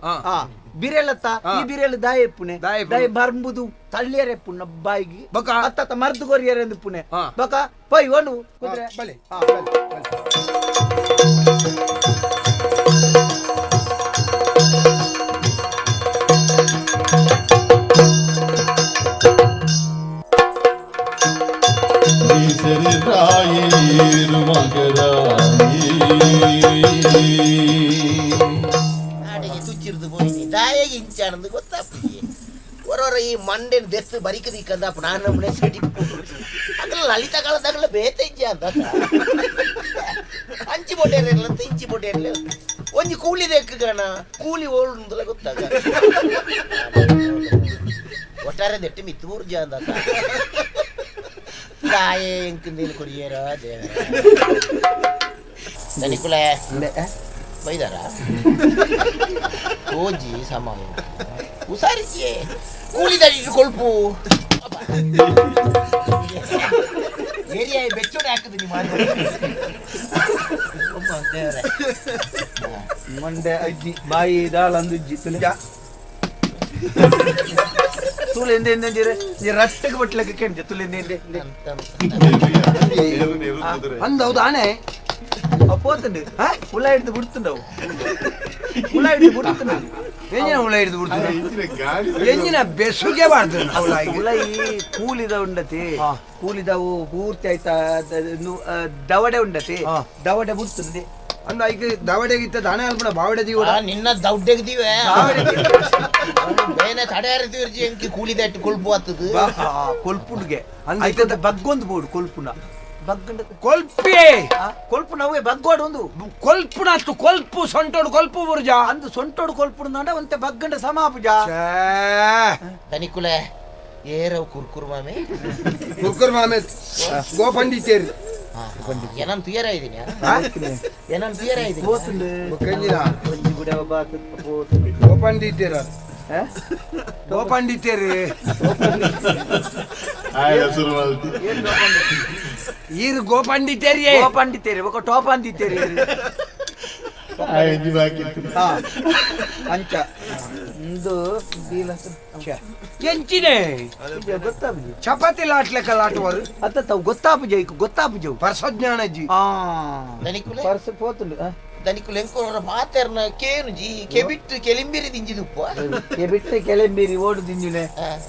ಬಿರೆಲತ್ತ ಈ ಬಿರೆಲು ದಾಯ ಪುಣೆ ದಾಯ ಬರ್ಂಬುದು ತಳ್ಳಿಯರೆ ಪುಣ್ಣ ಬಾಯಿಗೆ ಬಕ ಅತ್ತ ಮರ್ದು ಕೊರಿಯರೆ ಎಂದು ಪುಣೆ ಬಕ ಪೈ ಒಂದು ಕುದುರೆ ಬಲೆ ದಾಯಗೆ ಇಂಚಾಣಂದು ಗೊತ್ತಾಪುಜಿ ಹೊರವರ ಈ ಮಂಡೆನ ದೆತ್ತು ಬರಿಕದಿಕ್ಕಂದಪ್ಪ ನಾನು ನಮ್ಮನೆ ಸೆಡಿ ಅಗಲ ಲಲಿತ ಕಾಲದಾಗಲ ಬೇತ ಇಜ್ಜ ಅಂತ ಅಂಚಿ ಬೊಟ್ಟೆ ಅಂತ ಇಂಚಿ ಬೊಟ್ಟೆ ಒಂಜಿ ಕೂಲಿ ದೆಕ್ಕಣ ಕೂಲಿ ಓಳುಂದಲ ಗೊತ್ತಾಗ ಒಟ್ಟಾರೆ ದೆಟ್ಟು ಮಿತ್ತು ಊರ್ಜ ಅಂತ ದಾಯೆ ಎಂಕಂದೇನು ಕೊರಿಯೇರ ದೇವ ದನಿಕುಲ ಬೈದಾರ ಓಜಿ ಸಮ ಹುಷಾರಿಜಿಯೇ ಕೂಲಿದಾರಿ ಕೊಳ್ಪು ಏರಿಯಾ ಬೆಚ್ಚೋಡೆ ಹಾಕುದು ನಿಮ್ಮ ದೇವರೇ ಮಂಡೆ ಅಜ್ಜಿ ಬಾಯಿ ದಾಳ ಅಂದುಜ್ಜಿ ತುಲೆ ತುಲೆ ಎಂದೆ ಎಂದೆ ರಟ್ಟಕ್ಕೆ ಬಟ್ಲಕ್ಕೆ ಕೆಂಜ ತುಲೆ ಎಂದೆ ಎಂದೆ ಅಂದ ಹೌದಾನೆ പോത്തുണ്ട് ഉള്ള എടുത്ത് കൊടുത്തുണ്ടാവും ഉള്ള എടുത്ത് കൊടുത്തുണ്ട് ಎಂಜಿನ ಹುಳ ಹಿಡಿದು ಬಿಡ್ತದೆ ಎಂಜಿನ ಬೆಸುಗೆ ಬಾರ್ದು ಹುಳ ಈ ಕೂಲಿದ ಉಂಡತಿ ಕೂಲಿದವು ಪೂರ್ತಿ ಆಯ್ತಾ ದವಡೆ ಉಂಡತಿ ದವಡೆ ಬಿಡ್ತದೆ ಅಂದ ಐಕ್ ದವಡೆಗಿತ್ತ ದಾಣ ಅಲ್ಪಡ ಬಾವಡೆ ದೀವಡ ನಿನ್ನ ದೌಡ್ಡೆಗೆ ಬೇನೆ ತಡೆಯಾರದಿರ್ಜಿ ಎಂಕಿ ಕೂಲಿದ ಕೊಲ್ಪು ಆತದು ಕೊಲ್ಪುಡ್ಗೆ ಅಂದ ಬಗ್ಗೊಂದು ಬೋಡು ಕೊಲ್ಪುನ ಬಗ್ಗಂಡ ಕೊಲ್ಪಿ ಕೊಲ್ಪು ನಾವೇ ಬಗ್ಗೋಡು ಒಂದು ಕೊಲ್ಪುನ ಕೊಲ್ಪು ಸೊಂಟೋಡು ಕೊಲ್ಪು ಬುರ್ಜ ಅಂದು ಸೊಂಟೋಡು ಕೊಲ್ಪುಡು ಅಂಡ ಒಂತೆ ಬಗ್ಗಂಡ ಸಮಾಪುಜ ದನಿಕುಲೆ ಏರವ್ ಕುರ್ಕುರ್ ಮಾಮೆ ಕುರ್ಕುರ್ ಮಾಮೆ ಗೋಪಂಡಿತೇರಿ ಏನನ್ ತುಯರ ಇದೀನಿ ಏನನ್ ತುಯರ ಇದೀನಿ ಪೋತುಂಡು ಬೊಕ್ಕಂಜಿನ ಒಂಜಿ ಗುಡವ ಬಾತ್ ಪೋತುಂಡು ಗೋಪಂಡಿತೇರ ಗೋಪಂಡಿತೇರಿ ಆಯ್ತು ಶುರು ಮಾಡ್ತಿ ಈರು ಗೋಪಂಡಿತೇರಿ ಗೋಪಂಡಿತೇರಿ ಬೊಕ ಟೋಪಂಡಿತೇರಿ ಆಯ್ತು ಬಾಕಿ ಹಾ ಅಂಚ ಇಂದು ಬೀಲ ಎಂಚಿನೆ ಗೊತ್ತಾಪುಜಿ ಚಪಾತಿ ಲಾಟ್ಲೆಕ್ಕ ಲಾಟುವರು ಅತ್ತ ತಾವು ಗೊತ್ತಾಪುಜ ಇಕ್ ಗೊತ್ತಾಪುಜವು ಪರ್ಸಜ್ಞಾನಜ್ಜಿ ಆ ದನಿಕುಲೆ ಪರ್ಸ ಪೋತುಂಡು ದನಿಕುಲೆ ಎಂಕೋರ ಮಾತೆರ್ನ ಕೇನು ಜಿ ಕೆಬಿಟ್ಟು ಕೆಲಿಂಬಿರಿ ದಿಂಜಿದುಪ್ಪ ಕೆಬಿಟ್ಟು ಕೆಲೆಂಬಿರಿ ಓಡು ದಿಂಜಿನೆ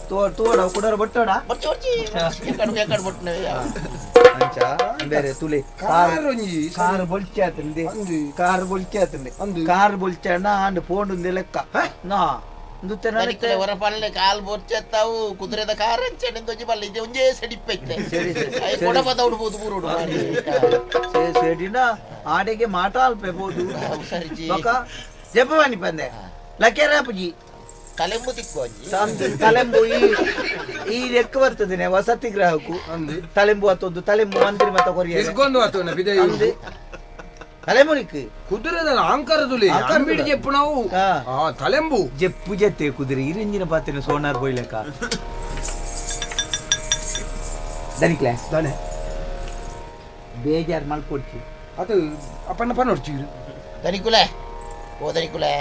ತೋಡ ಕುಡರ ಬಟ್ಟೋಡ ಬರ್ಚಿ ಬರ್ಚಿ ಎಕ್ಕಡ ಎಕ್ಕಡ ಬಟ್ಟನೆ ಅಂಚ ಬೇರೆ ತುಲೆ ಕಾರ್ ಒಂಜಿ ಕಾರ್ ಬೊಲ್ಚಾತುಂಡೆ ಕಾರ್ ಬೊಲ್ಚಾತುಂಡೆ ಕಾರ್ ಬೊಲ್ಚಾಣ ಆಂಡ್ ಪೋಂಡುಂದೆ ಲೆಕ್ಕ ನಾ ದನಿಕುಲೆ ಹೊರ ಪಲ್ಲೆ ಕಾಲ್ ಬೊರ್ಚೆತ್ತಾವು ಕುದುರೆದ ಕಾರ್ ಅಂಚೆ ನಿಂದೊಂಜಿ ಪಲ್ಲೆ ಇದೆ ಒಂಜೇ ಸೆಡಿಪ್ಪೈತೆ ಸರಿ ಸರಿ ಕೊಡ ಬದೌಡು ಬೋದು ಬೂರುಡು ಸೆಡಿನ ಆಡೆಗೆ ಮಾಟ ಅಲ್ಪೆ ಬೋದು ಸರಿಜಿ ಬೊಕ ಜಪವಾನಿ ಪಂದೆ ಲಕೆರಾಪುಜಿ ತಲೆಂಬು ತಿಕ್ಕು ಅಜ್ಜಿ ತಲೆಂಬು ಈ ಈ ಲೆಕ್ಕ ಬರ್ತದೆ ವಸತಿ ಗ್ರಹಕ್ಕೂ ತಲೆಂಬು ಅತ್ತೊಂದು ತಲೆಂಬು ಮಂತ್ರಿ ಮತ್ತ ಕೊರಿಯ ತಿರ್ಗೊಂದು ಆತೋನ ಬಿದೆ ತಲೆಂಬುನಿಕ್ ಕುದುರೆದಲ್ಲ ಆಂಕರದುಲಿ ಅಂಬಿಡಿ ಜೆಪ್ಪು ನಾವು ಆ ತಲೆಂಬು ಜೆಪ್ಪು ಜೆತ್ತೆ ಕುದುರೆ ಇರಿಂಜಿನ ಪಾತ್ರೆ ಸೋನಾರ್ ಬೋಯ್ಲೆಕ್ಕ ದನಿಕ್ಲೆ ದನೆ ಬೇಜಾರ್ ಮಲ್ಪೊಡ್ಚಿ ಅದು ಅಪ್ಪನ ಪನ್ನೊಡ್ಚಿ ದನಿಕುಲೆ ಓ ದನಿಕುಲೆ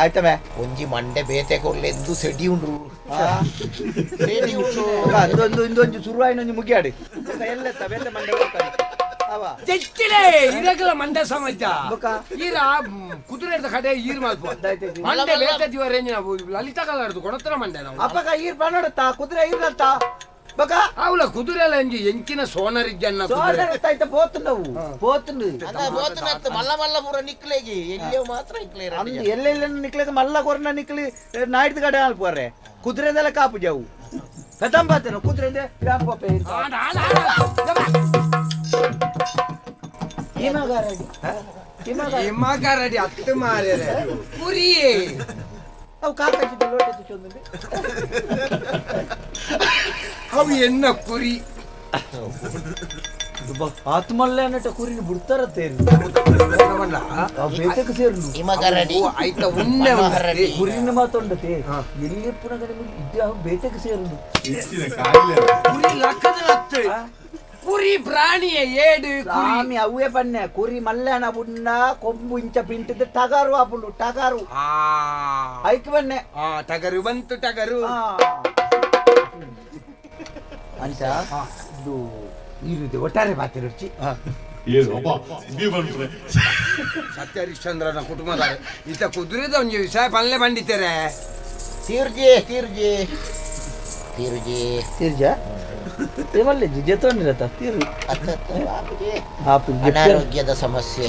ಆಯ್ತಮೆ ಒಂಜಿ ಮಂಡೆ ಬೇತೆ ಕೊರ್ಲೆ ಎಂದು ಸೆಡಿ ಉಂಡು ಸೆಡಿ ಉಂಡು ಅದೊಂದು ಇಂದೊಂಜಿ ಸುರುವಾಯಿನೊಂಜಿ ಮುಗಿಯಾಡಿ ಎಲ್ಲ ಬೇತೆ ಮಂಡೆ ಅವ ಜೆಚ್ಚಿಲೆ ಇರಗಲ ಮಂಡೆ ಸಮಾಜ ಬೊಕ ಈರ ಕುದುರೆದ ಕಡೆ ಈರ್ ಮಲ್ಪ ಮಂಡೆ ಬೇತೆ ದಿವರೇಂಜಿನ ಲಲಿತ ಕಲರ್ದು ಕೊಡತ್ರ ಮಂಡೆ ನಾವು ಅಪ್ಪಗ ಈರ್ ಪನ್ನೊಡತ್ತ ಕುದುರೆ ಈರ್ನತ್ತ ಬೊಕ ಅವಳ ಕುದುರೆಲ ಎಂಜಿ ಎಂಚಿನ ಸೋನರಿಜ್ಜನ್ನ ಸೋನರ್ ಐತ ಪೋತುಂಡವು ಪೋತುಂಡು ಅದ ಪೋತುನತ್ತ ಮಲ್ಲ ಮಲ್ಲ ಪೂರ ನಿಕ್ಲೆಗಿ ಎಲ್ಲಿಯೋ ಮಾತ್ರ ನಿಕ್ಲೆ ಅಂದು ಎಲ್ಲೆಲ್ಲ ನಿಕ್ಲೆಗ ಮಲ್ಲ ಕೊರ್ನ ನಿಕ್ಲಿ ನಾಯ್ದು ಕಡೆ ಅಲ್ಪೋರೆ ಕುದುರೆದೆಲ್ಲ ಕಾಪು ಜಾವು ಕದಂಬಾತೇನ ಕುದುರೆ ಕಾಪು ಹಿಮಗಾರಡಿ ಅತ್ತು ಮಾರ್ಯರೆ ಪುರಿಯೇ ಅವು ಕಾಕಾಚಿದ್ದ ಲೋಟ ಚೊಂದುಂಡು ಅವು ಎನ್ನ ಕುರಿ ಆತ್ಮಲ್ಲೆ ಅನ್ನಟ ಕುರಿನ ಬಿಡ್ತಾರ ತೇರು ಬೇತಕ್ಕೆ ಸೇರು ಹಿಮಗರಡಿ ಆಯ್ತ ಉಣ್ಣೆ ಕುರಿನ ಮಾತೊಂಡತೆ ಎಲ್ಲಿ ಪುನಃ ನಿಮಗೆ ಇದ್ದ ಬೇತಕ್ಕೆ ಸೇರು ಕುರಿ ಲಕ್ಕದ ಲತ್ತು ಕುರಿ ಪ್ರಾಣಿಯ ಏಡು ಸ್ವಾಮಿ ಅವೇ ಬನ್ನೆ ಕುರಿ ಮಲ್ಯಾಣ ಬುಣ್ಣ ಕೊಂಬು ಇಂಚ ಪಿಂಟಿದ ಟಗರು ಆಪುಂಡು ಟಗರು ಐಕ್ ಬನ್ನೆ ಟಗರು ಬಂತು ಟಗರು ಅಂತ ಇದು ಇರುದೆ ಒಟ್ಟಾರೆ ಮಾತಿರುಚಿ ಸತ್ಯ ಹರಿಶ್ಚಂದ್ರನ ಕುಟುಂಬದಾರೆ ಈತ ಕುದುರೆದ ಒಂಜಿ ವಿಷಯ ಪಲ್ಲೆ ಬಂಡಿತಾರೆ ತೀರ್ಜಿ ತೀರ್ಜಿ ತೀರ್ಜಿ ತೀರ್ಜ ಜೆತೊಂಡಿರತ್ತ ತೀರು ಅನಾರೋಗ್ಯದ ಸಮಸ್ಯೆ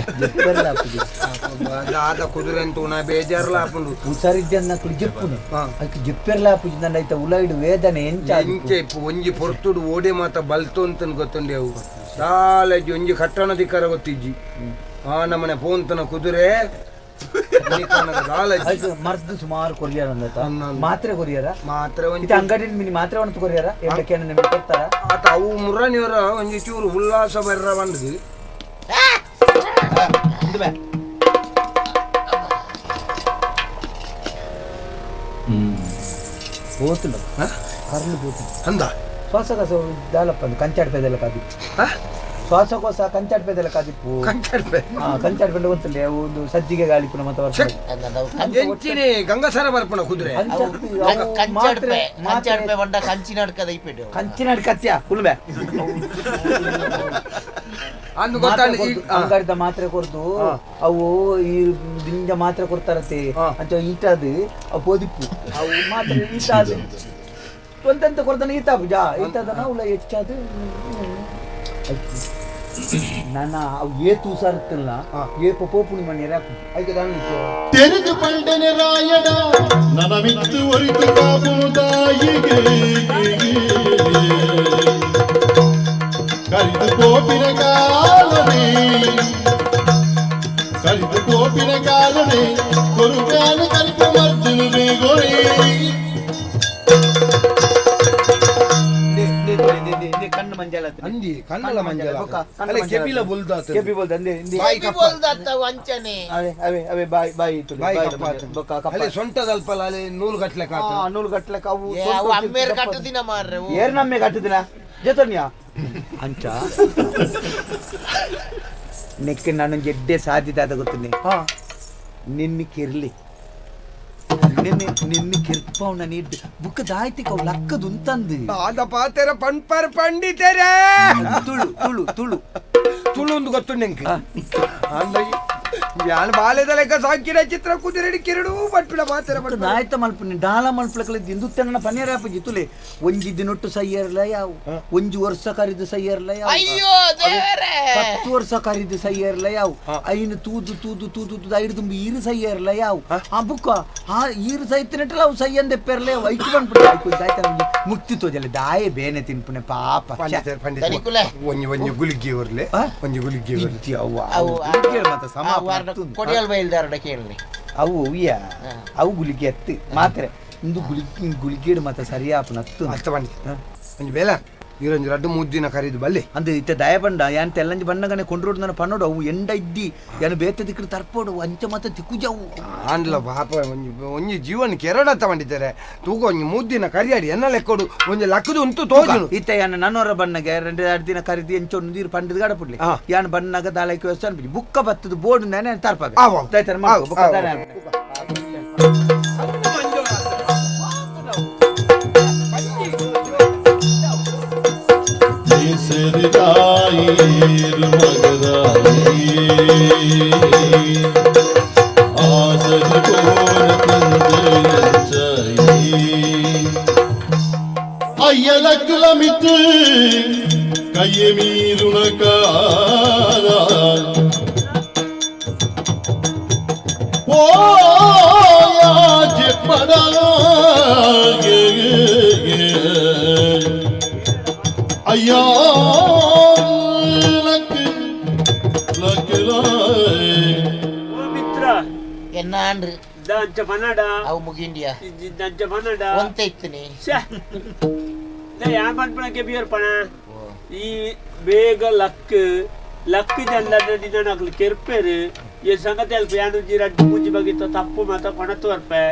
ದಾದ ಕುದುರೆ ಅಂತ ನಾ ಬೇಜಾರ್ಲ ಆಪುಂಡು ಹುಷಾರಿದ್ದನ್ನ ಕುಳಿ ಜೆಪ್ಪುನು ಅದಕ್ಕೆ ಜೆಪ್ಪೆರ್ಲ ಆಪುಜಿ ನನ್ನ ಐತ ಉಲೈಡು ವೇದನೆ ಎಂಚ ಎಂಚೆ ಒಂಜಿ ಪೊರ್ತುಡು ಓಡೆ ಮಾತ ಬಲ್ತು ಅಂತ ಗೊತ್ತುಂಡೆವು ಸಾಲಜ್ಜಿ ಒಂಜಿ ಕಟ್ಟಣ ದಿಕ್ಕಾರ ಗೊತ್ತಿಜ್ಜಿ ಆ ನಮ್ಮನೆ ಪೋಂತನ ಕುದುರೆ ಮರ್ದು ಸುಮಾರು ಕೊರಿಯರ್ ಅಂದತ ಮಾತ್ರೆ ಕೊರಿಯರ ಮಾತ್ರೆ ಇದು ಅಂಗಡಿ ಮಿನಿ ಮಾತ್ರೆ ಒಣತು ಕೊರಿಯರ ಎಂಟಕ್ಕೆ ನಿಮಗೆ ಕೊಡ್ತಾರ ಆತ ಅವು ಮುರ್ರನಿಯವರ ಒಂಜಿ ಚೂರು ಉಲ್ಲಾಸ ಬರ್ರ ಬಂದದು పోతున్నా కర్రలు పోతున్నా అందా శ్వాసకోశ దాలప్ప కంచాడిపోయేదల కాదు ಶ್ವಾಸಕೋಶ ಕಂಚಾಡ್ಪೆದೆಲ್ಲ ಕಾದಿಪ್ಪು ಕಂಚಾಡ್ಪೆ ಕಂಚಾಡ್ಪೆಂಡ ಗೊತ್ತಿಲ್ಲ ಒಂದು ಸಜ್ಜಿಗೆ ಗಾಳಿಪುನ ಮತ್ತೆ ಎಂಚಿನೆ ಗಂಗಸರ ಬರ್ಪಣ ಕುದುರೆ ಕಂಚಾಡ್ಪೆ ಕಂಚಾಡ್ಪೆ ಬಂಡ ಕಂಚಿನ ಅಡ್ಕದ ಇಪ್ಪಿಟ್ಟು ಕಂಚಿನ ಅಡ್ಕತ್ಯ ಕುಲ್ಬೆ ಅಂದು ಗೊತ್ತಾಂಡ ಅಂಗಡಿದ ಮಾತ್ರೆ ಕೊರ್ದು ಅವು ಈ ದಿಂಜ ಮಾತ್ರೆ ಕೊಡ್ತಾರತೆ ಅಂತ ಈಟಾದು ಅವು ಪೋದಿಪ್ಪು ಅವು ಮಾತ್ರೆ ಈಟಾದು ಒಂದಂತ ಕೊಡ್ತಾನೆ ಈತ ಪೂಜಾ ಈತಾದನ ಉಲ್ಲ ಹೆಚ್ಚಾದು ನನ್ನ ಅವು ಏ ತೂಸಾರುತ್ತಲ್ಲ ಏ ಪೋಪುಣಿ ಮಣ್ಣಿರ ತೆರೆದು ಪಂಡನೆ ರಾಯಡ ನನಮಿತ್ತು ಒರಿತು ಕಾಪುನು ತಾಯಿಗೆ ಕರಿದು ಕೋಪಿನ ಕಾಲನೆ ಕರಿದು ಕೋಪಿನ ಕಾಲನೆ ಕೊರುಗಾನ ಕರಿಪು ಮರ್ಜುನು ಬೇಗೊರೆ. ಮಂಜಲ ಅಂದಿ ಕಣ್ಣಲ ಮಂಜಲ ಅಲೆ ಕೆಪಿಲ ಬೊಲ್ದಾತ ಕೆಪಿ ಬೊಲ್ದ ಅಂದೆ ಬಾಯಿ ಕಪ್ಪ ಬೊಲ್ದಾತ ವಂಚನೆ ಅವೆ ಅವೆ ಅವೆ ಬಾಯಿ ಬಾಯಿ ತುಳಿ ಬಾಯಿ ಕಪ್ಪ ಅಲೆ ಸೊಂಟದಲ್ಪಲ ಅಲೆ ನೂಲು ಗಟ್ಲೆ ಕಾತ ನೂಲು ಗಟ್ಲೆ ಅವು ಅವು ಅಮ್ಮೇರ್ ಕಟ್ಟುದಿನ ಮಾರ್ರೆ ಏರ್ ನಮ್ಮೆ ಕಟ್ಟುದಿನ ಜೊತನ್ಯಾ ಅಂಚ ನೆಕ್ಕೆ ನಾನು ಗೆಡ್ಡೆ ಸಾಧ್ಯತೆ ಅದ ಗೊತ್ತನೆ ನಿನ್ನ ಕಿರ್ಲಿ ನಿನ್ನೆ ನಿನ್ನೆ ಕಿರ್ಪವನ ನೀಡ್ ಬುಕ್ಕ ದಾಯ್ತಿಕ ಅವು ಲಕ್ಕದು ಅಂತಂದು ಆದ ಪಾತೆರ ಪಂಪರ್ ಪಂಡಿತರೇ ತುಳು ತುಳು ತುಳು ತುಳು ಒಂದು ಗೊತ್ತು ನೆಂಕ್ ಯಾನ್ ಬಾಲೆದ ಲೆಕ್ಕ ಸಾಕಿನ ಚಿತ್ರ ಕುದುರೆಡಿ ಕಿರಡು ಪಟ್ಪಿಡ ಪಾತೆರ ಪಟ್ಟ ದಾಯ್ತ ಮಲ್ಪುನಿ ಡಾಲ ಮಲ್ಪಲಕಲೆ ದಿಂದುತ್ತೆನ ಪನ್ನೇರ ಆಪುಜಿ ತುಲೆ ಒಂಜಿ ದಿನೊಟ್ಟು ಸೈಯರ್ಲ ಯಾವು ಒಂಜಿ ವರ್ಷ ಕರಿದು ಸೈಯರ್ಲ ಯಾವು ಅಯ್ಯೋ ದೇವರೇ 10 ವರ್ಷ ಕರಿದು ಸೈಯರ್ಲ ಯಾವು ಐನು ತೂದು ತೂದು ತೂದು ತೂದು ಐದು ತುಂಬ ಈರು ಸೈಯರ್ಲ ಯಾವು ಆ ಬುಕ್ಕ ಆ ಈರು ಸೈತಿನಟ್ಟಲ್ಲ ಅವು ಸೈಯಂದೆಪ್ಪೆರ್ಲೆ ಐಕು ಬಂದ್ಬಿಟ್ಟು ಐಕು ದಾಯ್ತ ಮುಕ್ತಿ ತೋಜಲೆ ದಾಯೆ ಬೇನೆ ತಿನ್ಪುನೆ ಪಾಪ ದನಿಕುಲೆ ಒಂಜಿ ಒಂಜಿ ಗುಲಿಗೆ ಇರ್ಲೆ ಒಂಜಿ ಗುಲಿಗೆ ಇರ್ಲಿ ಅವು ಮಾತ ಸಮ ಕೊಡಿಯಲ್ ಬೈಲ್ದಾರಡ ಕೇಳಲಿ ಅವು ಉಯ್ಯ ಅವು ಗುಲಿಗೆ ಎತ್ತು ಮಾತ್ರ ಇಂದು ಗುಲಿಗೆ ಗುಲಿಗೇಡು ಮಾತ ಸರಿಯಾಪನ ಹತ್ತು ಅರ್ಥ ಪಂಡಿತ ಒಂಜಿ ಬೇಲ ಈರೊಂಜಿ ರಡ್ಡು ಮೂರು ಕರಿದು ಬಲ್ಲೆ ಅಂದು ಇತ್ತೆ ದಯ ಬಂಡ ಯಾನ್ ತೆಲ್ಲಂಜಿ ಬಣ್ಣಗನೆ ಕೊಂಡ್ರೋಡು ನನ್ನ ಪನ್ನೋಡು ಅವು ಎಂಡ ಇದ್ದಿ ಯಾನು ಬೇತೆ ದಿಕ್ಕಡು ತರ್ಪೋಡು ಅಂಚ ಮಾತ ತಿಕ್ಕುಜವು ಆಂಡ್ಲ ಪಾಪ ಒಂಜಿ ಒಂಜಿ ಜೀವನ ಕೆರಡ ತಗೊಂಡಿದ್ದಾರೆ ತೂಕ ಒಂಜಿ ಮೂರು ಕರಿಯಾಡಿ ಎನ್ನ ಲೆಕ್ಕೋಡು ಒಂಜಿ ಲಕ್ಕದು ಉಂಟು ತೋಜುನು ಇತ್ತೆ ಯಾನು ನನ್ನೋರ ಬಣ್ಣಗೆ 2 ದಿನ ಕರಿದು ಎಂಚೊಂದು ನೀರು ಪಂಡಿದ್ ಗಡಪುಡ್ಲಿ ಯಾನು ಬಣ್ಣಗ ದಾಲಕ್ಕೆ ವ್ಯವಸ್ಥೆ ಅನ್ಬಿಡಿ ಬುಕ್ಕ ಬತ್ತದು ಬೋರ್ಡ್ ನಾನೇ ತರ್ಪಾಗ ಅವು ಮುಗಿಂಡಿಯಾ ಒಂತೆ ಇತ್ತನಿ ಯಾನ್ ಪನ್ಪುನಕ್ಕೆ ಬಿಯರ್ ಪಣ ಈ ಬೇಗ ಲಕ್ ಲಕ್ ಜಲ್ಲ ನಿನ್ನ ಕೆರ್ಪೇರು ಈ ಸಂಗತಿ ಅಲ್ಪ ಯಾನು ರಡ್ಡು ಪೂಜೆ ಬಗಿತ್ತ ತಪ್ಪು ಮಾತ ಕೊಣತು ಬರ್ಪೆ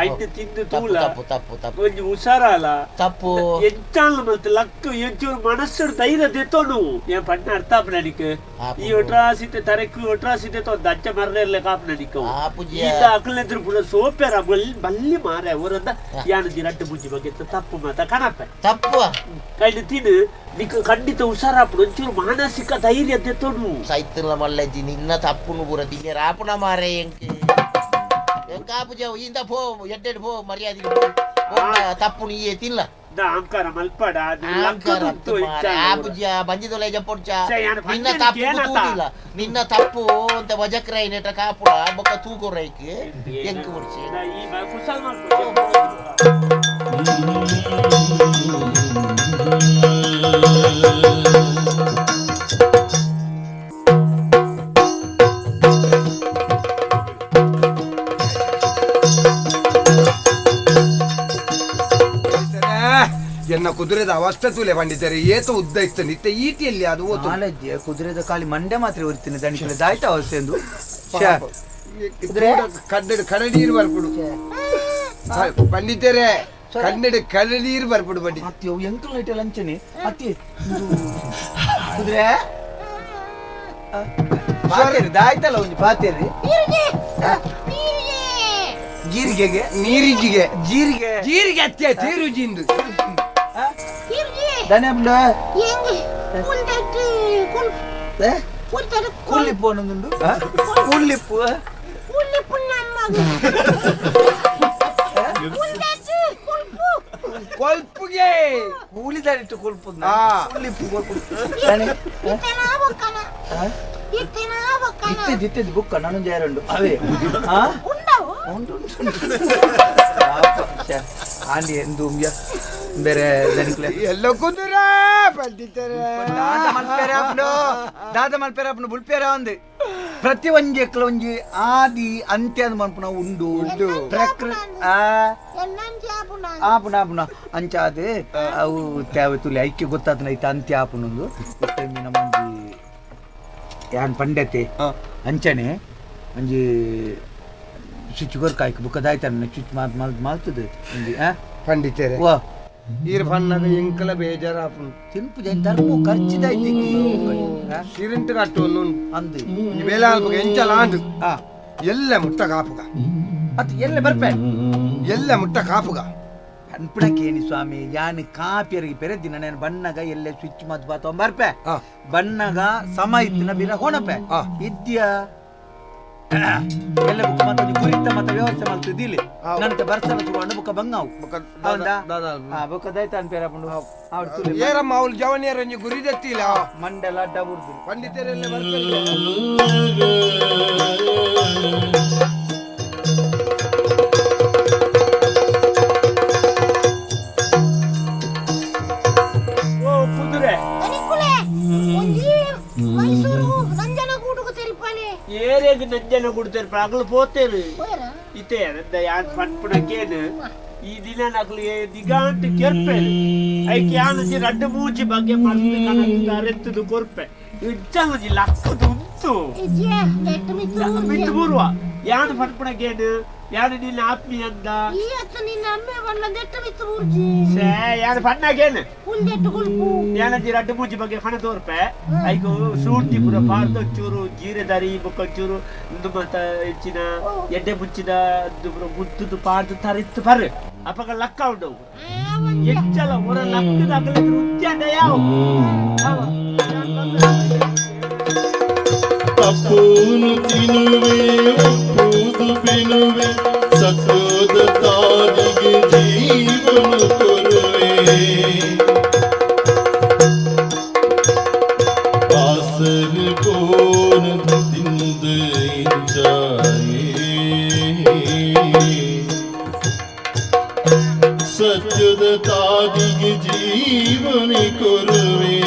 ಐದು ತಿಂದು ತೂಲ ತಪ್ಪು ತಪ್ಪು ತಪ್ಪು ಒಂಜಿ ಹುಷಾರಲ್ಲ ತಪ್ಪು ಎಂಚಾಲ ಮತ್ತೆ ಲಕ್ ಎಂಚೂರು ಮನಸ್ಸು ಧೈರ್ಯ ದೆತ್ತೋನು ಏನ್ ಪಣ್ಣ ಅರ್ಥ ಆಪುನ ನಿಕ್ ಈ ಒಟ್ರಾಸಿತೆ ತರೆಕು ಒಟ್ರಾಸಿತೆ ತೊಂದ ಅಂಚ ಮರ್ರೆರ್ಲೆ ಕಾಪುನ ನಿಕ್ ಈತ ಅಕಲೆದ್ರು ಪುಡ ಸೋಪೆರ ಬಲ್ಲಿ ಬಲ್ಲಿ ಮಾರೆ ಅವರಂದ ಯಾನು ರಡ್ಡು ಪೂಜೆ ಬಗಿತ್ತ ತಪ್ಪು ಮಾತ ಕಣಪೆ ತಪ್ಪು ಕೈಲಿ ತಿನ್ನು ನಿಕ್ ಖಂಡಿತ ಹುಷಾರಾಪುಡು ಒಂಚೂರು ಮಾನಸಿಕ ಧೈರ್ಯ ದೆತ್ತೋನು ಸೈತಲ ಮಲ್ಲಜ್ಜಿ ನಿನ್ನ ತಪ್ಪುನು ಪೂರ ತಿನ್ನೆ ರಾಪುನ ಮಾರೆ ಎಂಕ್ ಎಂಕಾಪು ಜಾವು ಇಂದ ಪೋ ಎಡ್ಡೆಡ್ ಪೋ ಮರ್ಯಾದೆ ತಪ್ಪು ನೀಯೇ ತಿಲ್ಲ ಅಹಂಕಾರ ಮಲ್ಪಡ ಆಪುಜ ಬಂಜಿದೊಲೆ ಜಪೊಡ್ಚ ನಿನ್ನ ತಪ್ಪು ತೂದಿಲ್ಲ ನಿನ್ನ ತಪ್ಪು ಅಂತ ವಜಕ್ರೈ ನೆಟ ಕಾಪುಡ ಬೊಕ್ಕ ತೂಕೊರೈಕ್ ಎಂಕ್ ಮುಡ್ಚಿ ಎನ್ನ ಕುದುರೆದ ಅವಸ್ಥೆ ತೂಲೆ ಪಂಡಿತರೆ ಏತ ಉದ್ದ ಇತ್ತು ನಿತ್ಯ ಈಟಿಯಲ್ಲಿ ಅದು ಕುದುರೆದ ಖಾಲಿ ಮಂಡೆ ಮಾತ್ರ ಉರಿತೀನಿ ದಣಿಕುಲೆ ದಾಯ್ತ ಅವಸ್ಥೆ ಎಂದು ಕನ್ನಡ ಕನ್ನಡೀರು ಬರ್ಪುಡು ಪಂಡಿತರೆ ಕನ್ನಡ ಕನ್ನಡೀರು ಬರ್ಪುಡು ಪಂಡಿತ ಅತ್ತಿ ಅವು ಎಂಕಲ್ ಲೈಟ್ ಲಂಚನೆ ಅತ್ತಿ ಕುದುರೆ ಪಾತೇರಿ ದಾಯ್ತಲ್ಲ ಒಂಜಿ ಪಾತೇರಿ ಜೀರಿಗೆಗೆ ನೀರಿಜಿಗೆ ಜೀರಿಗೆ ಜೀರಿಗೆ ಅತ್ಯ ತೀರುಜಿಂದು ಕೂಲಿಪ್ಪು ಅನ್ನೊಂದುಂಡು ಕೂಲಿಪ್ಪು ಕೊಲ್ಪುಗೆ ಕೂಲಿದಾಡಿಟ್ಟು ಕೊಲ್ಪು ಕೂಲಿಪ್ಪು ಇತ್ತಿದ್ದು ಇತ್ತಿದ್ದು ಬುಕ್ಕ ನಾನೊಂದು ಯಾರುಂಡು ಅವೇ ಉಂಟು ಆಂಡಿ ಎಂದು ಬೇರೆ ಎಲ್ಲ ಕುದುರೆ ಪಂಡಿತರೆ ದಾದ ಮಲ್ಪೆರ ಅಪ್ನು ದಾದ ಮಲ್ಪೆರ ಅಪ್ನು ಬುಲ್ಪೆರ ಒಂದು ಪ್ರತಿ ಒಂಜೆಕ್ಲ ಒಂಜಿ ಆದಿ ಅಂತ್ಯ ಮನ್ಪುನ ಉಂಡು ಪ್ರಕೃತಿ ಆಪುನ ಆಪುನ ಅಂಚಾದ ಅವು ತ್ಯಾವ ತುಲಿ ಐಕ್ಯ ಗೊತ್ತಾತನ ಐತೆ ಅಂತ್ಯ ಆಪುನೊಂದು ನಮ್ಮೊಂಜಿ ಯಾನ್ ಪಂಡತೆ ಅಂಚನೆ ಒಂಜಿ ಸ್ವಿಚ್ ಕೊರ್ಕಾಯ್ಕ ಬುಕ್ಕದಾಯ್ತಾನ ಸ್ವಿಚ್ ಮಾತು ಮಾಲ್ ಮಾಲ್ತದೆ ಒಂಜಿ ಪಂಡಿತರೆ ವಾ ಈರ್ ಪಣ್ಣಗ ಎಂಕಲ ಬೇಜಾರಾಪುನು ತಿನ್ಪು ಜನ ಧರ್ಮ ಖರ್ಚಿದಾಯ್ತು ಸಿರಿಂಟ್ ಕಟ್ಟು ಅಂದು ಬೇಲೆ ಆಲ್ಪಗ ಎಂಚಲ ಆಂಡು ಎಲ್ಲ ಮುಟ್ಟ ಕಾಪುಗ ಅತ್ ಎಲ್ಲ ಬರ್ಪೆ ಎಲ್ಲ ಮುಟ್ಟ ಕಾಪುಗ ಅನ್ಪುಣಕೇನಿ ಸ್ವಾಮಿ ಯಾನ್ ಕಾಪಿಯರಿಗೆ ಪೆರೆದಿನ ನಾನು ಬಣ್ಣಗ ಎಲ್ಲ ಸ್ವಿಚ್ ಮತ್ ಬಾತ ಬರ್ಪೆ ಬಣ್ಣಗ ಸಮ ಇತ್ತಿನ ಬಿರ ಹೋಣಪೆ ಇದ್ಯಾ ಎಲ್ಲ ಬುಕ್ಕ ಮತ್ತ ಕುರಿತ ಮತ್ತ ವ್ಯವಸ್ಥೆ ಮಲ್ತಿದ್ದಿಲ್ಲ ನನ್ನ ಬರ್ಸಲ ಶುರು ಬುಕ್ಕ ಬಂಗಾವು ಹೌದಾ ಬುಕ್ಕ ದೈತ ಅನ್ಪೇರಪುಂಡು ಏರಮ್ಮ ಅವಳು ಜವನಿಯರ ಒಂಜಿ ಗುರಿ ದತ್ತಿಲ್ಲ ಮಂಡಲ ಅಡ್ಡ ಬುರ್ದು ಪಂಡಿತರೆಲ್ಲ ಓ ಕುದುರೆ ಏರೆಗ್ ನಂಜನ ಗುಡ್ತೇರು ಅಗಲು ಪೋತೇರು ಇತ್ತೆ ಯಾನ್ ಪನ್ಪುನಕೇನು ಈ ದಿನ ನಕಲು ದಿಗಾಂಟ್ ಕೆರ್ಪೇರು ಐಕೆ ಯಾನಜಿ ರಡ್ಡು ಮೂಜಿ ಬಗ್ಗೆ ಮರ್ದು ಕನಕ್ದ ಅರೆತ್ತದು ಕೊರ್ಪೆ ಇಜ್ಜಂಜಿ ಲಕ್ಕದು ಉಂಟು ಮಿತ್ತು ಬೂರ್ವ ಯಾನ್ ಪನ್ಪುನಕೇನು ಯಾನು ನಿನ್ನ ಆತ್ಮೀಯ ಅಂದ ಯಾನು ಪಣ್ಣಗೇನು ಯಾನಂಜಿ ರಡ್ಡು ಮೂಜಿ ಬಗ್ಗೆ ಕಣ ತೋರ್ಪೆ ಐಕು ಸೂರ್ತಿ ಪೂರ ಪಾರ್ದೊಂಚೂರು ಜೀರೆದರಿ ಬೊಕ್ಕೊಂಚೂರು ಇಂದು ಮತ್ತ ಹೆಚ್ಚಿನ ಎಡ್ಡೆ ಮುಚ್ಚಿದ ಗುದ್ದುದು ಪಾರ್ದು ತರಿತ್ತು ಪರ್ ಅಪಗ ಲಕ್ಕ ಉಂಡು ಹೆಚ್ಚಲ ಹೊರ ಲಕ್ಕದ ಅಗಲ ಉದ್ಯಾನ ಯಾವ ತಪ್ಪೂನು ತಿನ್ನುವೆ ಒಪ್ಪುದು ಬೆನುವೆ ಸತ್ಯೋದ ತಾದಿಗೆ ಜೀವನು ಕೊರುವೆ ಆಸರು ಕೋನ ತಿಂದ ಇಂಚಾಯೇ ಸತ್ಯದ ತಾದಿಗೆ ಜೀವನ ಕೊರುವೆ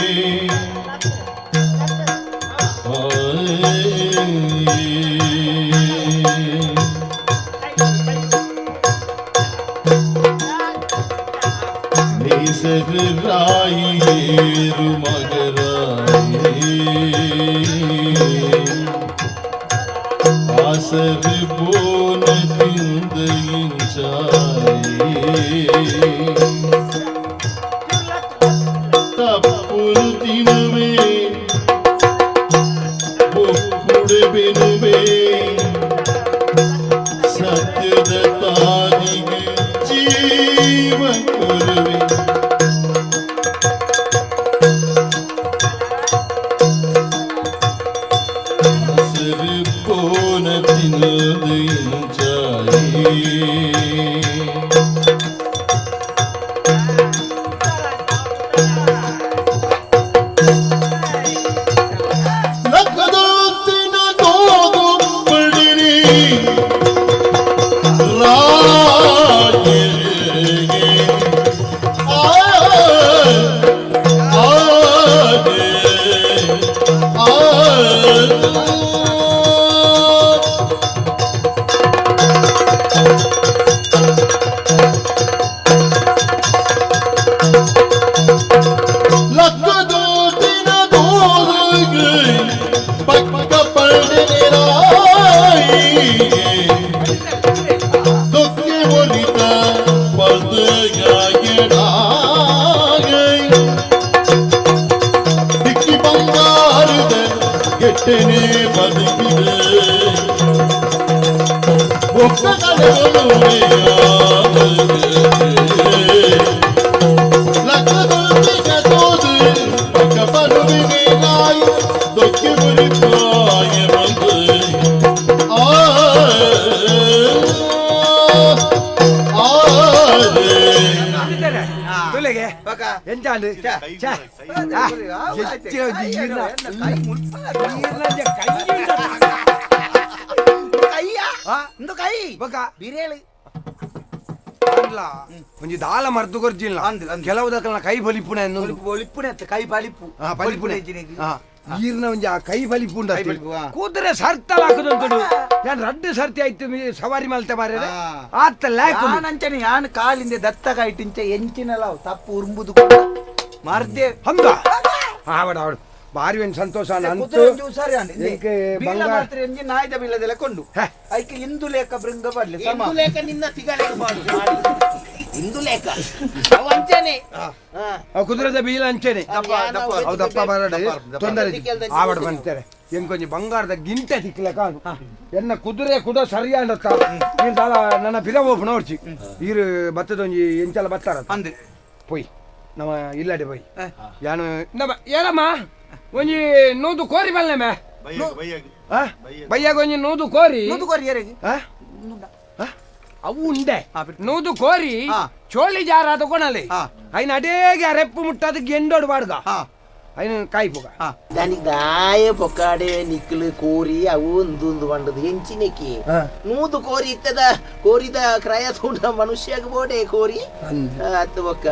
ರಾಯಿರು ಮಗರಾಯಿ ಆಸರು ಬೋನ ತಿಂದ ಇಂಚಾಯಿ ತಪ್ಪುನು ತಿನ್ನುವೆ ಒಪ್ಪುಡೆ ಬೆನುವೆ ಸತ್ಯದ ತಾದಿಗೆ ಜೀವ ಕೊರುವೆ ಒಂಜಿ ದಾಲ ಮರ್ದು ಕೊರ್ಜಿಲ್ಲ ಕೆಲವು ದಕ್ಕಲ್ನ ಕೈ ಬಲಿಪುಣೆ ಬಲಿಪುಣೆ ಕೈ ಬಲಿಪು ಬಲಿಪುಣೆ. ಈರ್ನ ಒಂಜಿ ಆ ಕೈ ಬಲಿಪುಂಡ ಕುದುರೆ ಸರ್ತಲ ಹಾಕುದುಂಟು ಯಾನ್ ರಡ್ಡು ಸರ್ತಿ ಆಯ್ತು ಸವಾರಿ ಮಲ್ತೆ ಮಾರ್ರೆ ಆತ ಲ್ಯಾಕ್ ಅಂಚನೆ ಯಾನ್ ಕಾಲಿಂದ ದತ್ತಗಾಯ್ಟಿಂಚ ಎಂಚಿನಲ ತಪ್ಪು ಉರುಂಬುದು ಮಾರ್ದೆ ಹಂಗ ಆವಡ ಆವಡ ಬಾರಿ ಒಂಜಿ ಸಂತೋಷ ಕುದುರೆ ಒಂಜಿ ಹುಷಾರಿ ಅಂಡ್ ಬೀಲ ಮಾತ್ರ ಎಂಜಿ ನಾಯ್ದ ಬೀಲದೆಲ್ಲ ಕೊಂಡು ಐಕೆ ಇಂದು ಲೇಖ ಬೃಂಗ ಬರ್ಲಿ ಸಮ ಇಂದು ಲೇಖ ನಿನ್ನ ತಿಗಲೆಗೆ ಬಾಡು ಇಂದು ಲೇಖ ಅವು ಅಂಚನೆ ಕುದುರೆದ ಬೀಲ ಅಂಚನೆ ಅವು ದಪ್ಪ ಬರಡೆ ತೊಂದರೆ ಆವಡ ಬಂತಾರೆ ಎಂಕೊಂಜಿ ಬಂಗಾರದ ಗಿಂಟೆ ತಿಕ್ಲೆ ಕಾಣು ಎನ್ನ ಕುದುರೆ ಕೂಡ ಸರಿಯಾಂಡತ್ತ ನೀನು ದಾಲ ನನ್ನ ಪಿರ ಹೋಪು ನೋಡ್ಚಿ ಈರು ಬತ್ತದೊಂಜಿ ಎಂಚಲ ಬತ್ತಾರ ಅಂದ್ ಪೊಯ್ ನಮ್ಮ ಇಲ್ಲಡೆ ಪೊಯ್ ಯಾನು ನಮ್ಮ ಏನಮ್ಮ ಒಂಜಿ ನೂದು ಕೋರಿ ಬಲ್ಲೆ ಮೇ ಬಯ್ಯಾಗ ಒಂಜಿ ನೂದು ಕೋರಿ ನೂದು ಕೋರಿ ಯಾರಿಗೆ ಅವು ಉಂಡೆ ನೂದು ಕೋರಿ ಚೋಳಿ ಜಾರ ತಕೊಣಲಿ ಐನ ಅಡೇಗೆ ಅರೆಪ್ಪು ಮುಟ್ಟದ ಗೆಂಡೋಡು ಬಾಡ್ಗ ಐನ ಕಾಯಿ ಪೋಗ దానికి దాయ పొక్కాడే నిక్కులు కోరి ಅವು ಒಂದು ಬಂಡದು ಎಂಚಿನಕ್ಕೆ ನೂದು ಕೋರಿ ಇತ್ತದ ಕೋರಿದ ಕ್ರಯ ತೂಂಡ ಮನುಷ್ಯಗ ಬೋಡೆ ಕೋರಿ ಅತ್ತು ಬೊಕ್ಕ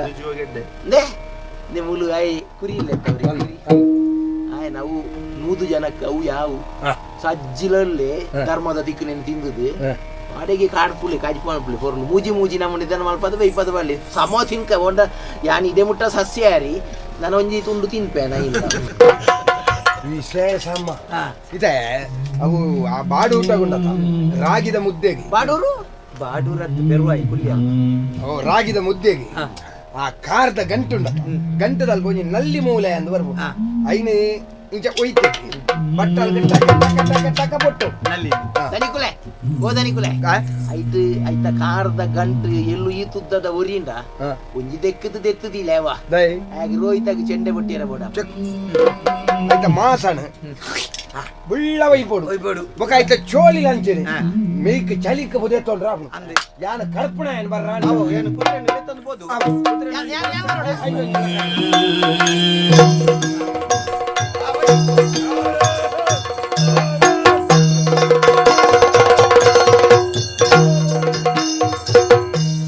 ನೇ ಮುಲು I ಕುರಿ ಇಲ್ಲ ಆಯ್ ನಾವು ನೂದು ಜನಕ್ಕೆ ಅವು ಯಾವು ಸಜ್ಜಿಲಲ್ಲೇ ಧರ್ಮದ ದಿಕ್ಕು ನೆನ್ ತಿಂದದು ಅಡೆಗೆ ಕಾಡ್ಪುಲೆ ಕಾಜ್ಪಾಣ್ಪುಲೆ ಪೊರ್ಲು ಮೂಜಿ ಮೂಜಿ ನಮ್ಮ ನಿಧಾನ ಮಲ್ಪದ ಬೈಪದ ಬಳ್ಳಿ ಸಮ ತಿನ್ಕ ಒಂಡ ಯಾನ್ ಇದೇ ಮುಟ್ಟ ಸಸ್ಯಾರಿ ನಾನು ಒಂಜಿ ತುಂಡು ತಿನ್ಪೇನ ಇಲ್ಲ ವಿಶೇಷಮ್ಮ ಇದೆ ಅವು ಆ ಬಾಡು ಊಟಗುಂಡತ ರಾಗಿದ ಮುದ್ದೆಗೆ ಬಾಡೂರು ಬಾಡೂರದ್ದು ಬೆರುವಾಯಿ ಕುಲಿಯ ಓ ರಾಗಿದ ಮುದ್ದೆಗೆ ಆ ಖಾರದ ಗಂಟುಂಡತ ಗಂಟದಲ್ಲಿ ಒಂಜಿ ನಲ್ಲಿ ಮೂಲೆ ಅಂದ್ ಬರ್ಬೋದು ಐನು ಇಂಚ ಒಯ್ತೆ ಬಟ್ಟಲ್ ಟಕ ಟಕ ಟಕ ಟಕ ಬೊಟ್ಟು ದನಿಕುಲೆ ಓ ದನಿಕುಲೆ ಐತು ಐತ ಖಾರದ ಗಂಟು ಎಲ್ಲು ಈ ತುದ್ದದ ಒರಿಂಡ ಒಂಜಿ ದೆಕ್ಕದು ದೆತ್ತದಿಲ್ಲ ಹಾಗೆ ರೋಹಿತಾಗ ಚೆಂಡೆ ಬೊಟ್ಟಿಯರ ಬೋಡ ಐತ ಮಾಸಣ ಬುಳ್ಳ ಒಯ್ಬೋಡು ಬೊಕ ಐತ ಚೋಳಿ ಲಂಚನೆ ಮೇಕ್ ಚಳಿಕ ಬುದೆ ತೊಂಡ್ರ ಯಾನ ಕರ್ಪಣ ಏನ್ ಬರ್ರ ಏನು ಕುದುರೆ ತಂದು ಬೋದು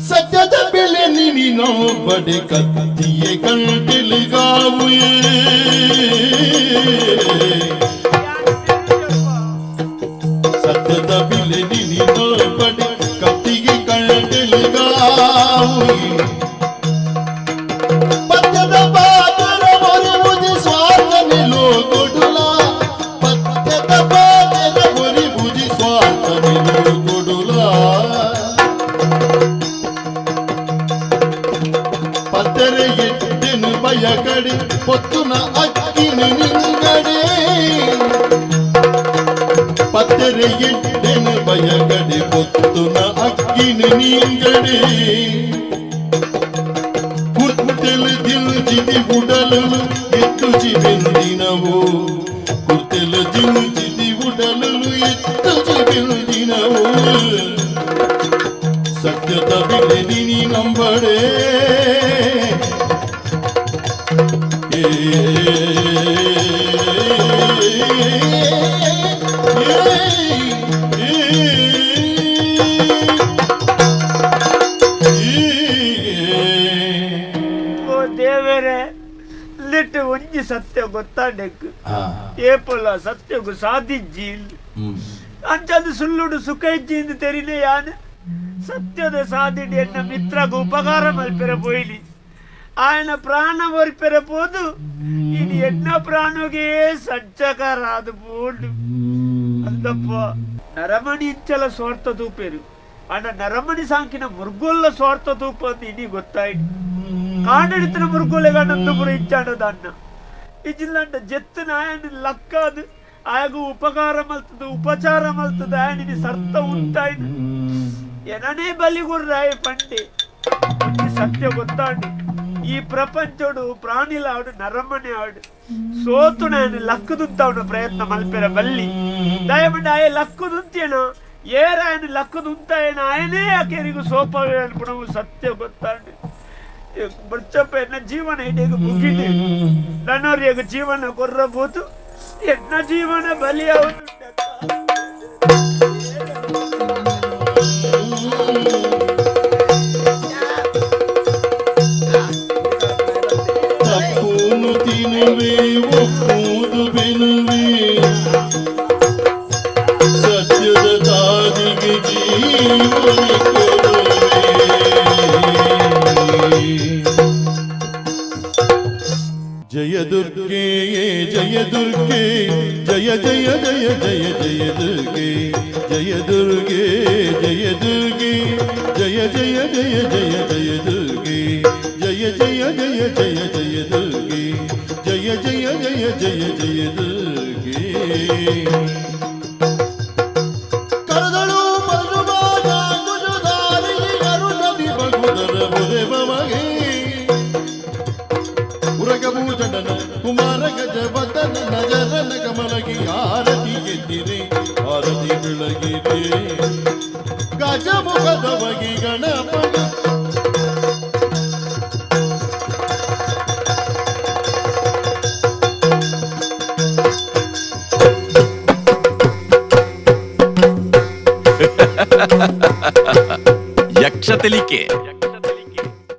ಸತ್ಯದ ಬೆಲೆ ನೀನು ಬಡೆ ಕತ್ತಿಯೇ ಕಂಟಿಲಿಗಾವುಯೇ ಸತ್ಯದ ಬೆಲೆ ನೀನು ಬಡೆ ಕತ್ತಿಗೆ ಕಂಟಿಲಿಗಾವುಯೇ ಪತ್ಯದ ಪಾತ್ರ ಮೊರೆ ಬುಜಿ ಸ್ವಾರ್ಥ ನಿಲೋ ಕೊಡುಲ ಪತ್ಯದ ಪಾತ್ರ ಮೊರೆ ಬುಜಿ ಸ್ವಾರ್ಥ ನಿಲೋ ಕೊಡುಲ ಪತ್ತರೆ ಎಟ್ಟೆನು ಬಯಕಡೆ ಪೊತ್ತುನ ಅಕ್ಕಿನ ನಿಂಗಡೆ ಪತ್ತರೆ ಎಟ್ಟೆನು ಬಯಕಡೆ ಪೊತ್ತುನ ಅಕ್ಕಿನ ನಿಂಗಡೆ ಕುರ್ತೆಲು ದಿಲ್ಜಿದಿ ಉಡಲು ಎತ್ತುಜಿ ಬೆಂದಿನವು ಕುರ್ತೆಲು ದಿಲ್ಜಿದಿ ಉಡಲು ಎತ್ತುಜಿ ಬೆಂದಿನವು ಸತ್ಯದ ಬೆಲೆ ನೀ ನಂಬಡೆ ಓ ದೇವರೇ ಲಿಟ್ಟು ಒಂಜಿ ಸತ್ಯ ಗೊತ್ತಾಂಡೆಕ್ ಏಪೊಲ ಸತ್ಯಗು ಸಾಧಿಜ್ಜಿ ಅಂಚಂದು ಸುಳ್ಳುಡು ಸುಖ ಇಜ್ಜಿ ತೆರಿನೆ ಯಾನ್ ಸತ್ಯದ ಸಾಧಿಡಿ ಎನ್ನ ಮಿತ್ರಗೂ ಉಪಕಾರ ಮಲ್ಪೆರ ಪೋಯ್ಲಿ ఆయన ಪ್ರಾಣ ಒರ್ಪೆರ ಪೋದು ಇನಿ ಎನ್ನ ಪ್ರಾಣಗೆ ಸಂಚಕರಾದ ಪೋಂಡು ಅಂದಪ್ಪ ನರಮಣಿ ಇಂಚಲ ಸ್ವಾರ್ಥ ತೂಪೇರು ಅಣ್ಣ ನರಮಣಿ ಸಾಂಕಿನ ಮುರ್ಗೊಲ್ಲ ಸ್ವಾರ್ಥ ತೂಪ ಅಂತ ಇನಿ ಗೊತ್ತಾಯ್ತು ಕಾಂಡಿಡ್ತಿನ ಮುರ್ಗೊಲೆಗಣ್ಣಂದು ಪುರ ಇಚ್ಚಾಡದ ಅಣ್ಣ ಇಜಿಲ್ಲಂಡ ಜೆತ್ತನ ఆయన ಲಕ್ಕಾದು ಆಯಗು ಉಪಕಾರ ಮಲ್ತದ ಉಪಚಾರ ಮಲ್ತದ ఆయనని ಸರ್ತ ಉಂಟಾಯ್ನು ಎನನೇ ಬಲಿಗುರ್ರಾಯ ಪಂಡೆ ಒಂಜಿ ಸತ್ಯ ಗೊತ್ತಾಂಡು ಈ ಪ್ರಪಂಚೋಡು ಪ್ರಾಣಿಲಾಡು ನರಮನೆ ಆಡು ಸೋತು ನಾನು ಲಕ್ಕದುಂತವನ ಪ್ರಯತ್ನ ಮಲ್ಪೆರ ಬಲ್ಲಿ ದಯಮಂಡ ಆಯ ಲಕ್ಕದುಂತೇನೋ ಏರಾಯನ ಲಕ್ಕದುಂತಾಯನ ಆಯನೇ ಆಕೆರಿಗೂ ಸೋಪವೇ ಅನ್ಪುಣವು ಸತ್ಯ ಗೊತ್ತಾಂಡು ಬಚ್ಚಪ್ಪ ಎನ್ನ ಜೀವನ ಇಡೀಗ ಮುಗಿಲಿ ನನ್ನೋರಿಗ ಜೀವನ ಕೊರ್ರಬಹುದು ಎನ್ನ ಜೀವನ ಬಲಿ ಅವನು ತಪ್ಪುನು ತಿನ್ನುವೆ ಒಪ್ಪುವುದು ಬೆನುವೆ ಜಯ ದುರ್ಗೆ ಜಯ ದುರ್ಗೆ ಜಯ ಜಯ ಜಯ ಜಯ ಜಯ ದುರ್ಗೆ ಜಯ ದುರ್ಗೆ ಜಯ ದುರ್ಗೆ ಜಯ ಜಯ ಜಯ ಜಯ ಜಯ ದುರ್ಗೆ ಜಯ ಜಯ ಜಯ ಜಯ ಜಯ ದುರ್ಗೆ ಜಯ ಜಯ ಜಯ ಜಯ ಜಯ ದುರ್ಗೆ. ಕರದಳು ಪರಶುರಾಜ ಕುಶಧಾರಿ ಅರುಣದಿ ಬಗುದರ ಬುರೆ ಉರಗಭೂಷಣನ ಕುಮಾರ ಗಜವದನ ನಜರನ ಕಮಲಗಿ ಆರತಿ ಎದ್ದಿರೆ ಆರತಿ ಬೆಳಗಿರೆ ಗಜಮುಖದವಗಿ ಗಣಪಗ. ಯಕ್ಷ ತೆಲಿಕೆ.